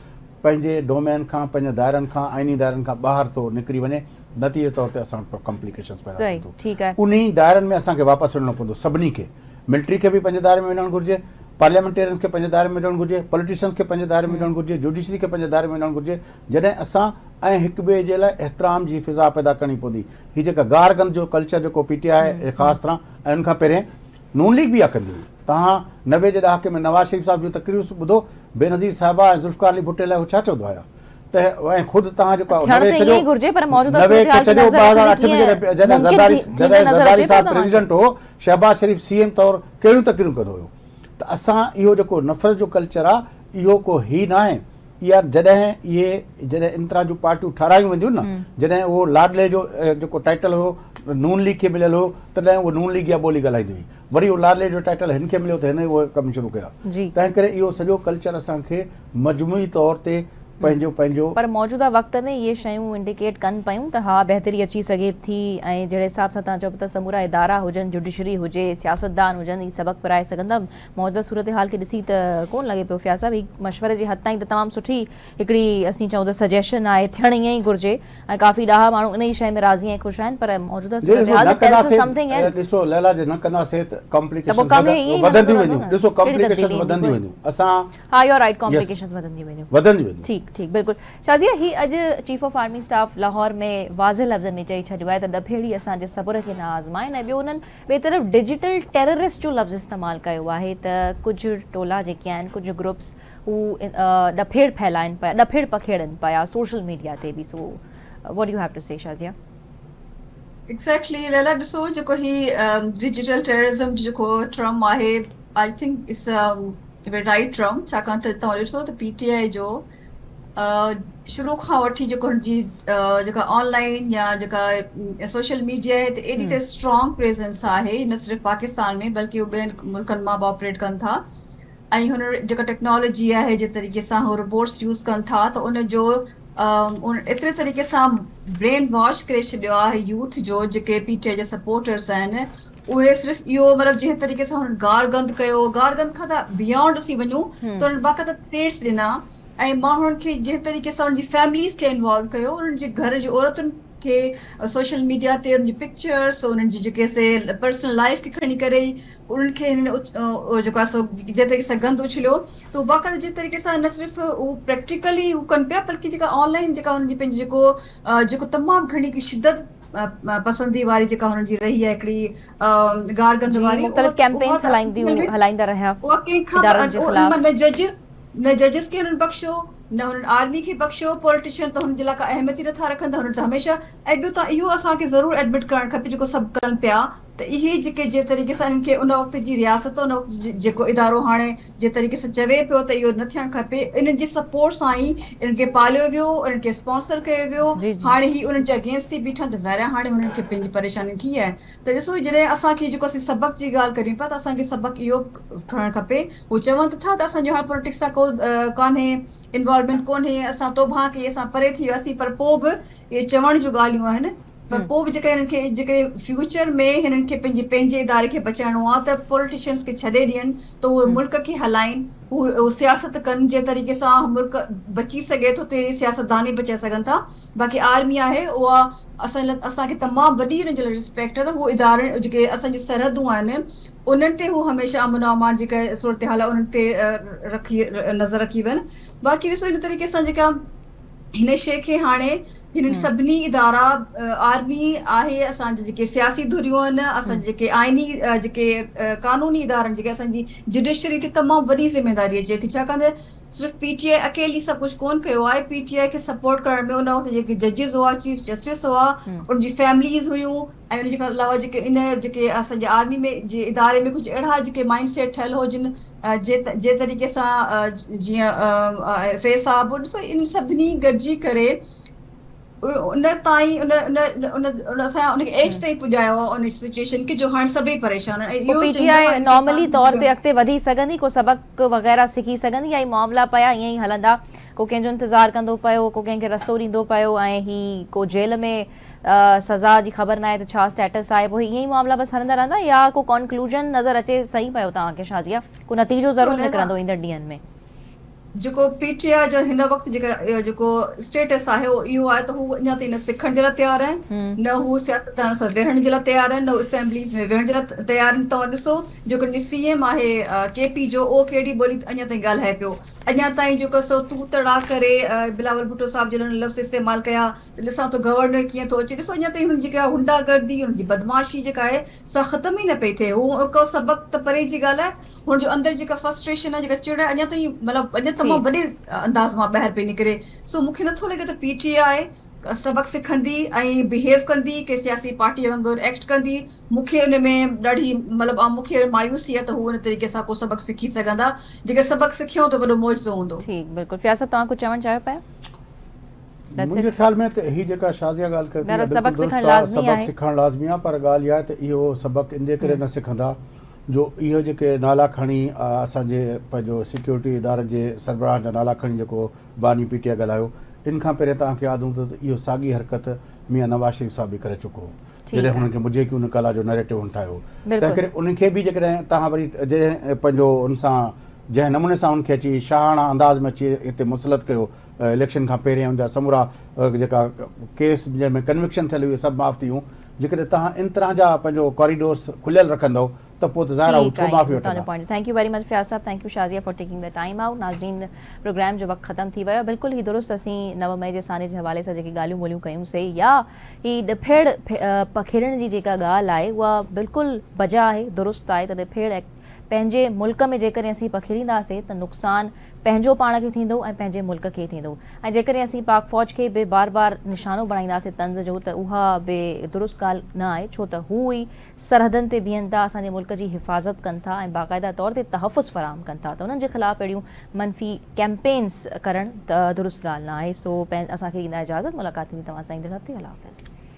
Speaker 2: پنهنجي ڊومين کان پنهنجي دائرن کان آئيني دائرن کان ٻاهر ٿو نڪري وڃي نتيجي طور تي اسان وٽ ڪمپليڪيشنز پيدا ٿين ٿيون انهي دائرن ۾ اسان کي واپس وڃڻو پوندو سڀني کي ملٽري کي به پنهنجي دائري ۾ وڃڻ گهرجي پارليامينٽيرينز کي پنهنجي دائري ۾ وڃڻ گهرجي پوليٽيشنز کي پنهنجي دائري ۾ وڃڻ گهرجي جوڊيشري کي پنهنجي دائري ۾ وڃڻ گهرجي جڏهن اسان ۽ هڪ ٻئي جي لاء احترام جي فضا پيدا ڪرڻي پوندي. هي جيڪا گار گند جو ڪلچر جيڪو پي ٽي آء خاص طرح ۽ ان کان پهرين نون ليگ به اها ڪندي هئي. توهان 90 جي ڏهاڪي ۾ نواز شريف صاحب جون تقريرون ٻڌو، بينظير صاحبه ۽ ذوالفقار علي ڀٽي لاء هو ڇا چوندو آهيا ته ۽ خود توهان جيڪو
Speaker 1: ٿيڻ
Speaker 2: 90
Speaker 1: ته
Speaker 2: ڇڏيو
Speaker 1: ائين ئي گهرجي پر موجوده
Speaker 2: 90 کي
Speaker 1: صورتحال کي
Speaker 2: ڇڏيو
Speaker 1: نظر رکندي
Speaker 2: 2008 ۾
Speaker 1: ڪيئن
Speaker 2: جڏهن جڏهن
Speaker 1: ممڪن
Speaker 2: زرداري
Speaker 1: ٿيندي
Speaker 2: جڏهن
Speaker 1: نظر
Speaker 2: زرداري
Speaker 1: اچي پيو
Speaker 2: صاحب
Speaker 1: توهان کي؟
Speaker 2: پريزيڊنٽ هو شهباز شريف سي ايم طور ڪهڙيون تقريرون ڪندو هيو ته اسان اهو جيڪو نفرت جو ڪلچر آ اهو ڪو هي ناهي اها جڏهن اهي جڏهن ان طرح جون پارٽيون ٺهرايون وينديون نه جڏهن اهو لاڏلي جو جيڪو ٽائيٽل هيو نون ليگ کي مليل هيو تڏهن اهو نون ليگ اها ٻولي ڳالهائيندي هئي وري اهو لاڏلي جو ٽائيٽل هن کي مليو ته هن اهي ڪم شروع ڪيا تنهن ڪري اهو سڄو ڪلچر اسان کي مجموعي طور تي پنهنجو پنهنجو.
Speaker 1: پر موجوده وقت ۾ اهي شيون انڊيڪيٽ ڪن پيون ته ها بهتري اچي سگهي ٿي ۽ جهڙي حساب سان توهان چئو پيا ته سمورا ادارا هجن جڊيشري هجي سياستدان هجن هي سبق پرائي سگهن ٿا موجوده صورتحال کي ڏسي ته ڪونه لڳي پيو فياض صاحب هي مشوري جي حد تائين ته تمام سٺي هڪڙي اسين چئون ته سجيشن آهي ٿيڻ ائين ئي گهرجي ۽ ڪافي ڏاها ماڻهو انهي شيء ۾ راضي ۽ خوش آهن پر موجوده صورتحال ته ٽيلز اس سمٿنگ ايلس.
Speaker 2: ڏسو ليلا جي نه ڪنداسين ته ڪامپليڪيشنز وڌنديون وينديون ڏسو ڪامپليڪيشنز وڌنديون وينديون اسان
Speaker 1: ها يو آر رائيٽ ڪامپليڪيشنز وڌنديون وينديون
Speaker 2: وڌنديون وينديون
Speaker 1: ٺيڪ ٺيڪ بلڪل شازيه هي اڄ chief of army staff Lahore ۾ واضح لفظن ۾ چئي ڇڏيو آهي ته ڏڦيڙي اسان جي صبر کي نه آزمائن ۽ ٻيو انهن ٻئي طرف ڊجيٽل ٽيررسٽ جو لفظ استعمال ڪيو آهي ته ڪجهه ٽولا جيڪي آهن ڪجهه گروپس هو ڏڦيڙ ڦهلائن پيا ڏڦيڙ پکيڙن پيا سوشل ميڊيا تي به so what you have to say Shazia.
Speaker 4: Exactly Laila ڏسو جيڪو هي ڊجيٽل ٽيررزم جو جيڪو ٽرم آهي I think it's a right term ڇاڪاڻ ته توهان ڏسو ته پي ٽي آء جو شروع کان وٺي جيڪو هن جي جيڪا آن لائن يا جيڪا سوشل ميڊيا آهي ته ايڏي ته اسٽرانگ پريزنس آهي نه صرف پاڪستان ۾ بلڪه هو ٻين ملڪن مان به آپريٽ ڪن ٿا ۽ هن جيڪا ٽيڪنالاجي آهي جي طريقي سان هو روبوٽس يوز ڪن ٿا ته ان جو ايتري طريقي سان برين واش ڪري ڇڏيو آهي يوٿ جو جيڪي پي ٽي آء جا سپورٽرس آهن اهي صرف اهو مطلب جنهن طريقي سان هنن گار گند ڪيو گار گند کان ته بيانڊ اسين وڃون ته انهن باقاعده ٿريٽس ڏنا ۽ ماڻهن کي جنهن طريقي سان انهن جي فيمليز کي انوالو ڪيو انهن جي گهر جي عورتن کي سوشل ميڊيا تي انهن جي پڪچرس انهن جي جيڪي سي پرسنل لائف کي کڻي ڪري انهن کي هنن جيڪو آهي سو جنهن طريقي سان گند اڇليو ته هو باقاعده جنهن طريقي سان نه صرف هو پريڪٽيڪلي هو ڪن پيا بلڪه جيڪا آن لائن جيڪا هنن جي پنهنجي جيڪو جيڪو تمام گهڻي هڪ شدت پسندي واري جيڪا هنن جي رهي آهي هڪڙي گار گند واري
Speaker 1: مختلف ڪيمپينز هلائينديون هلائيندا رهيا
Speaker 4: اها ڪنهن کان به نه ججز نه ججز کي هنن بخشيو نه هنن آرمي کي بخشيو پوليٽيشن ته هنن جي لاء ڪا اهميت ئي نٿا رکن ته هنن ته هميشه ۽ ٻيو ته اهو اسان کي ضرور ايڊمٽ ڪرڻ کپي جيڪو سڀ ڪن پيا ته اهي جيڪي جنهن طريقي سان انهن کي ان وقت جي رياست ان وقت جيڪو ادارو هاڻي جنهن طريقي سان چوي پيو ته اهو نه ٿيڻ کپي انهن جي سپورٽ سان ئي انهن کي پاليو ويو انهن کي اسپانسر ڪيو ويو هاڻي هي انهن جي اگينسٽ ٿي بيٺا ته ظاهر آهي هاڻي هنن کي پنهنجي پريشاني ٿي آهي ته ڏسو جڏهن اسان کي جيڪو اسين سبق جي ڳالهه ڪريون پيا ته اسان کي سبق اهو کڻڻ کپي هو چون ته ٿا ته اسان جو هاڻي پوليٽڪس سان ڪو ڪانهي انوالومينٽ ڪونهي اسان توبهان ڪئي اسان پري ٿي وياسين پر پوء به اهي چوڻ جون ڳالهيون آهن پر پوء به جيڪڏهن هنن کي جيڪڏهن فيوچر ۾ هنن کي پنهنجي پنهنجي اداري کي بچائڻو آهي ته پوليٽيشنس کي ڇڏي ڏين ته اهي ملڪ کي هلائين هو سياست ڪن جنهن طريقي سان ملڪ بچي سگهي ٿو تي سياستدان ئي بچائي سگهن ٿا باقي آرمي آهي اها اسان اسان کي تمام وڏي انهن جي لاء رسپيڪٽ آهي ته هو ادارن جيڪي اسان جي سرحدون آهن انهن تي هو هميشه امن و امان جيڪا صورتحال آهي انهن تي رکي نظر رکي وين باقي ڏسو ان طريقي سان جيڪا هن شيء کي هاڻي هنن سڀني ادارا آرمي آهي اسان جا جيڪي سياسي ڌريون آهن اسان جا جيڪي آئيني جيڪي قانوني ادارن جيڪي اسان جي جڊيشري تي تمام وڏي ذميواري اچي ٿي ڇاڪاڻ ته صرف پي ٽي آء اڪيلي سڀ ڪجهه ڪون ڪيو آهي پي ٽي آء کي سپورٽ ڪرڻ ۾ ان وقت جيڪي ججز هئا چيف جسٽس هئا ان جي فيمليز هيون ۽ ان جي علاوه جيڪي ان جيڪي اسان جي آرمي ۾ جي اداري ۾ ڪجهه اهڙا جيڪي مائنڊ سيٽ ٺهيل هو جن جي طريقي سان جيئن فيض صاحب ڏسو ان سڀني گڏجي ڪري ان تائين ان ان ان ان اسان ان کي ايج تائين پڄايو آهي ان سچويشن کي جو هاڻي سڀئي پريشان آهن ۽
Speaker 1: اهو پي ٽي I normally طور تي اڳتي وڌي سگهندي ڪو سبق وغيره سکي سگهندي يا هي معاملا پيا ائين ئي هلندا ڪو ڪنهن جو انتظار ڪندو پيو ڪو ڪنهن کي رستو ڏيندو پيو ۽ هي ڪو جيل ۾ سزا جي خبر ناهي ته ڇا اسٽيٽس آهي پوء ائين ئي معاملا بس هلندا رهندا يا ڪو ڪنڪلوزن نظر اچي صحيح پيو توهان کي شازيه ڪو نتيجو ضرور نڪرندو ايندڙ ڏينهن ۾.
Speaker 4: جيڪو پي ٽي آء جو هن وقت جيڪا جيڪو اسٽيٽس آهي اهو اهو آهي ته هو اڃا تائين نه سکڻ جي لاء تيار آهن نه هو سياستدانن سان ويهڻ جي لاء تيار آهن نه هو اسيمبليز ۾ ويهڻ جي لاء تيار آهن توهان ڏسو جيڪو سي ايم آهي ڪي پي جو اهو ڪهڙي ٻولي اڃا تائين ڳالهائي پيو اڃا تائين جيڪو سو تون تڙا ڪري بلاول ڀٽو صاحب جن لفظ استعمال ڪيا ته ڏسان ٿو گورنر ڪيئن ٿو اچي ڏسو اڃا تائين هن جي جيڪا غنڊا گردي هن جي بدمعاشي جيڪا آهي سا ختم ئي نه پئي ٿئي هو ڪو سبق ته پري جي ڳالهه آهي هن جو اندر جيڪا فرسٽريشن آهي جيڪا چڙ آهي اڃا تائين مطلب اڃا تمام وڏي انداز مان ٻاهر پئي نڪري سو مون کي نٿو لڳي ته پي ٽي آء سبق سکندي ۽ بهيو ڪندي ڪي سياسي پارٽي وانگر ايڪٽ ڪندي مون کي ان ۾ ڏاڍي مطلب مون کي مايوسي آهي ته هو ان طريقي سان ڪو سبق سکي سگهندا جيڪر سبق سکيو ته وڏو معجزو هوندو.
Speaker 1: ٺيڪ بلڪل فياض صاحب توهان ڪجهه چوڻ چاهيو پيا؟
Speaker 2: منهنجي خيال ۾ ته هي جيڪا شازيه ڳالهه ڪري ٿي اها بلڪل درست آهي، سبق سکڻ لازمي آهي پر ڳالهه اها آهي ته اهو سبق ان جي ڪري نه سکندا جو اهو جيڪي نالا کڻي اسان جي پنهنجو سيڪيورٽي ادارن جي سربراهن جا نالا کڻي جيڪو باني پي ٽي آء ڳالهايو ان کان پهرين توهان کي ياد هوندو ته اهو ساڳي حرڪت ميان نواز شريف صاحب به ڪري چڪو هو جڏهن هنن کي مجهي ڪيون نڪالا جو نيريٽو هن ٺاهيو هو تنهن ڪري ان کي به جيڪڏهن توهان وري جڏهن پنهنجو ان سان جنهن نموني سان ان کي اچي شاهاڻا انداز ۾ اچي هتي مسلط ڪيو اليڪشن کان پهرين ان جا سمورا جيڪا ڪيس جنهن ۾ ڪنوڪشن ٿيل هئي سڀ معاف ٿي ويون جيڪڏهن توهان ان طرح جا پنهنجو ڪاريڊورس کليل رکندؤ ته پوء ته ظاهر آهي هو ڇو معافي وٺندا.
Speaker 1: Thank you very much Fayaz صاحب thank you Shazia for taking the time out ناظرين پروگرام جو وقت ختم ٿي ويو بلڪل هي درست اسين 9 مئي جي سانحي جي حوالي سان جيڪي ڳالهيون ٻولهيون ڪيون سي يا هي ڏڦيڙ پکيڙڻ جي جيڪا ڳالهه آهي اها بلڪل بجا آهي درست آهي ته ڏڦيڙ پنهنجي ملڪ ۾ جيڪڏهن اسين پکيڙينداسين ته نقصان پنهنجو پاڻ کي ٿيندو ۽ پنهنجي ملڪ کي ٿيندو ۽ جيڪڏهن اسين پاڪ فوج کي به بار بار نشانو بڻائينداسين طنز جو ته اها به درست ڳالهه نه آهي ڇو ته هو ئي سرحدن تي بيهن ٿا اسان جي ملڪ جي حفاظت ڪن ٿا ۽ باقاعده طور تي تحفظ فراهم ڪن ٿا ته انهن جي خلاف اهڙيون منفي ڪيمپينز ڪرڻ درست ڳالهه نه آهي سو اسان کي ڏيندا اجازت ملاقات ٿيندي توهان سان ايندڙ هفتي الله حافظ.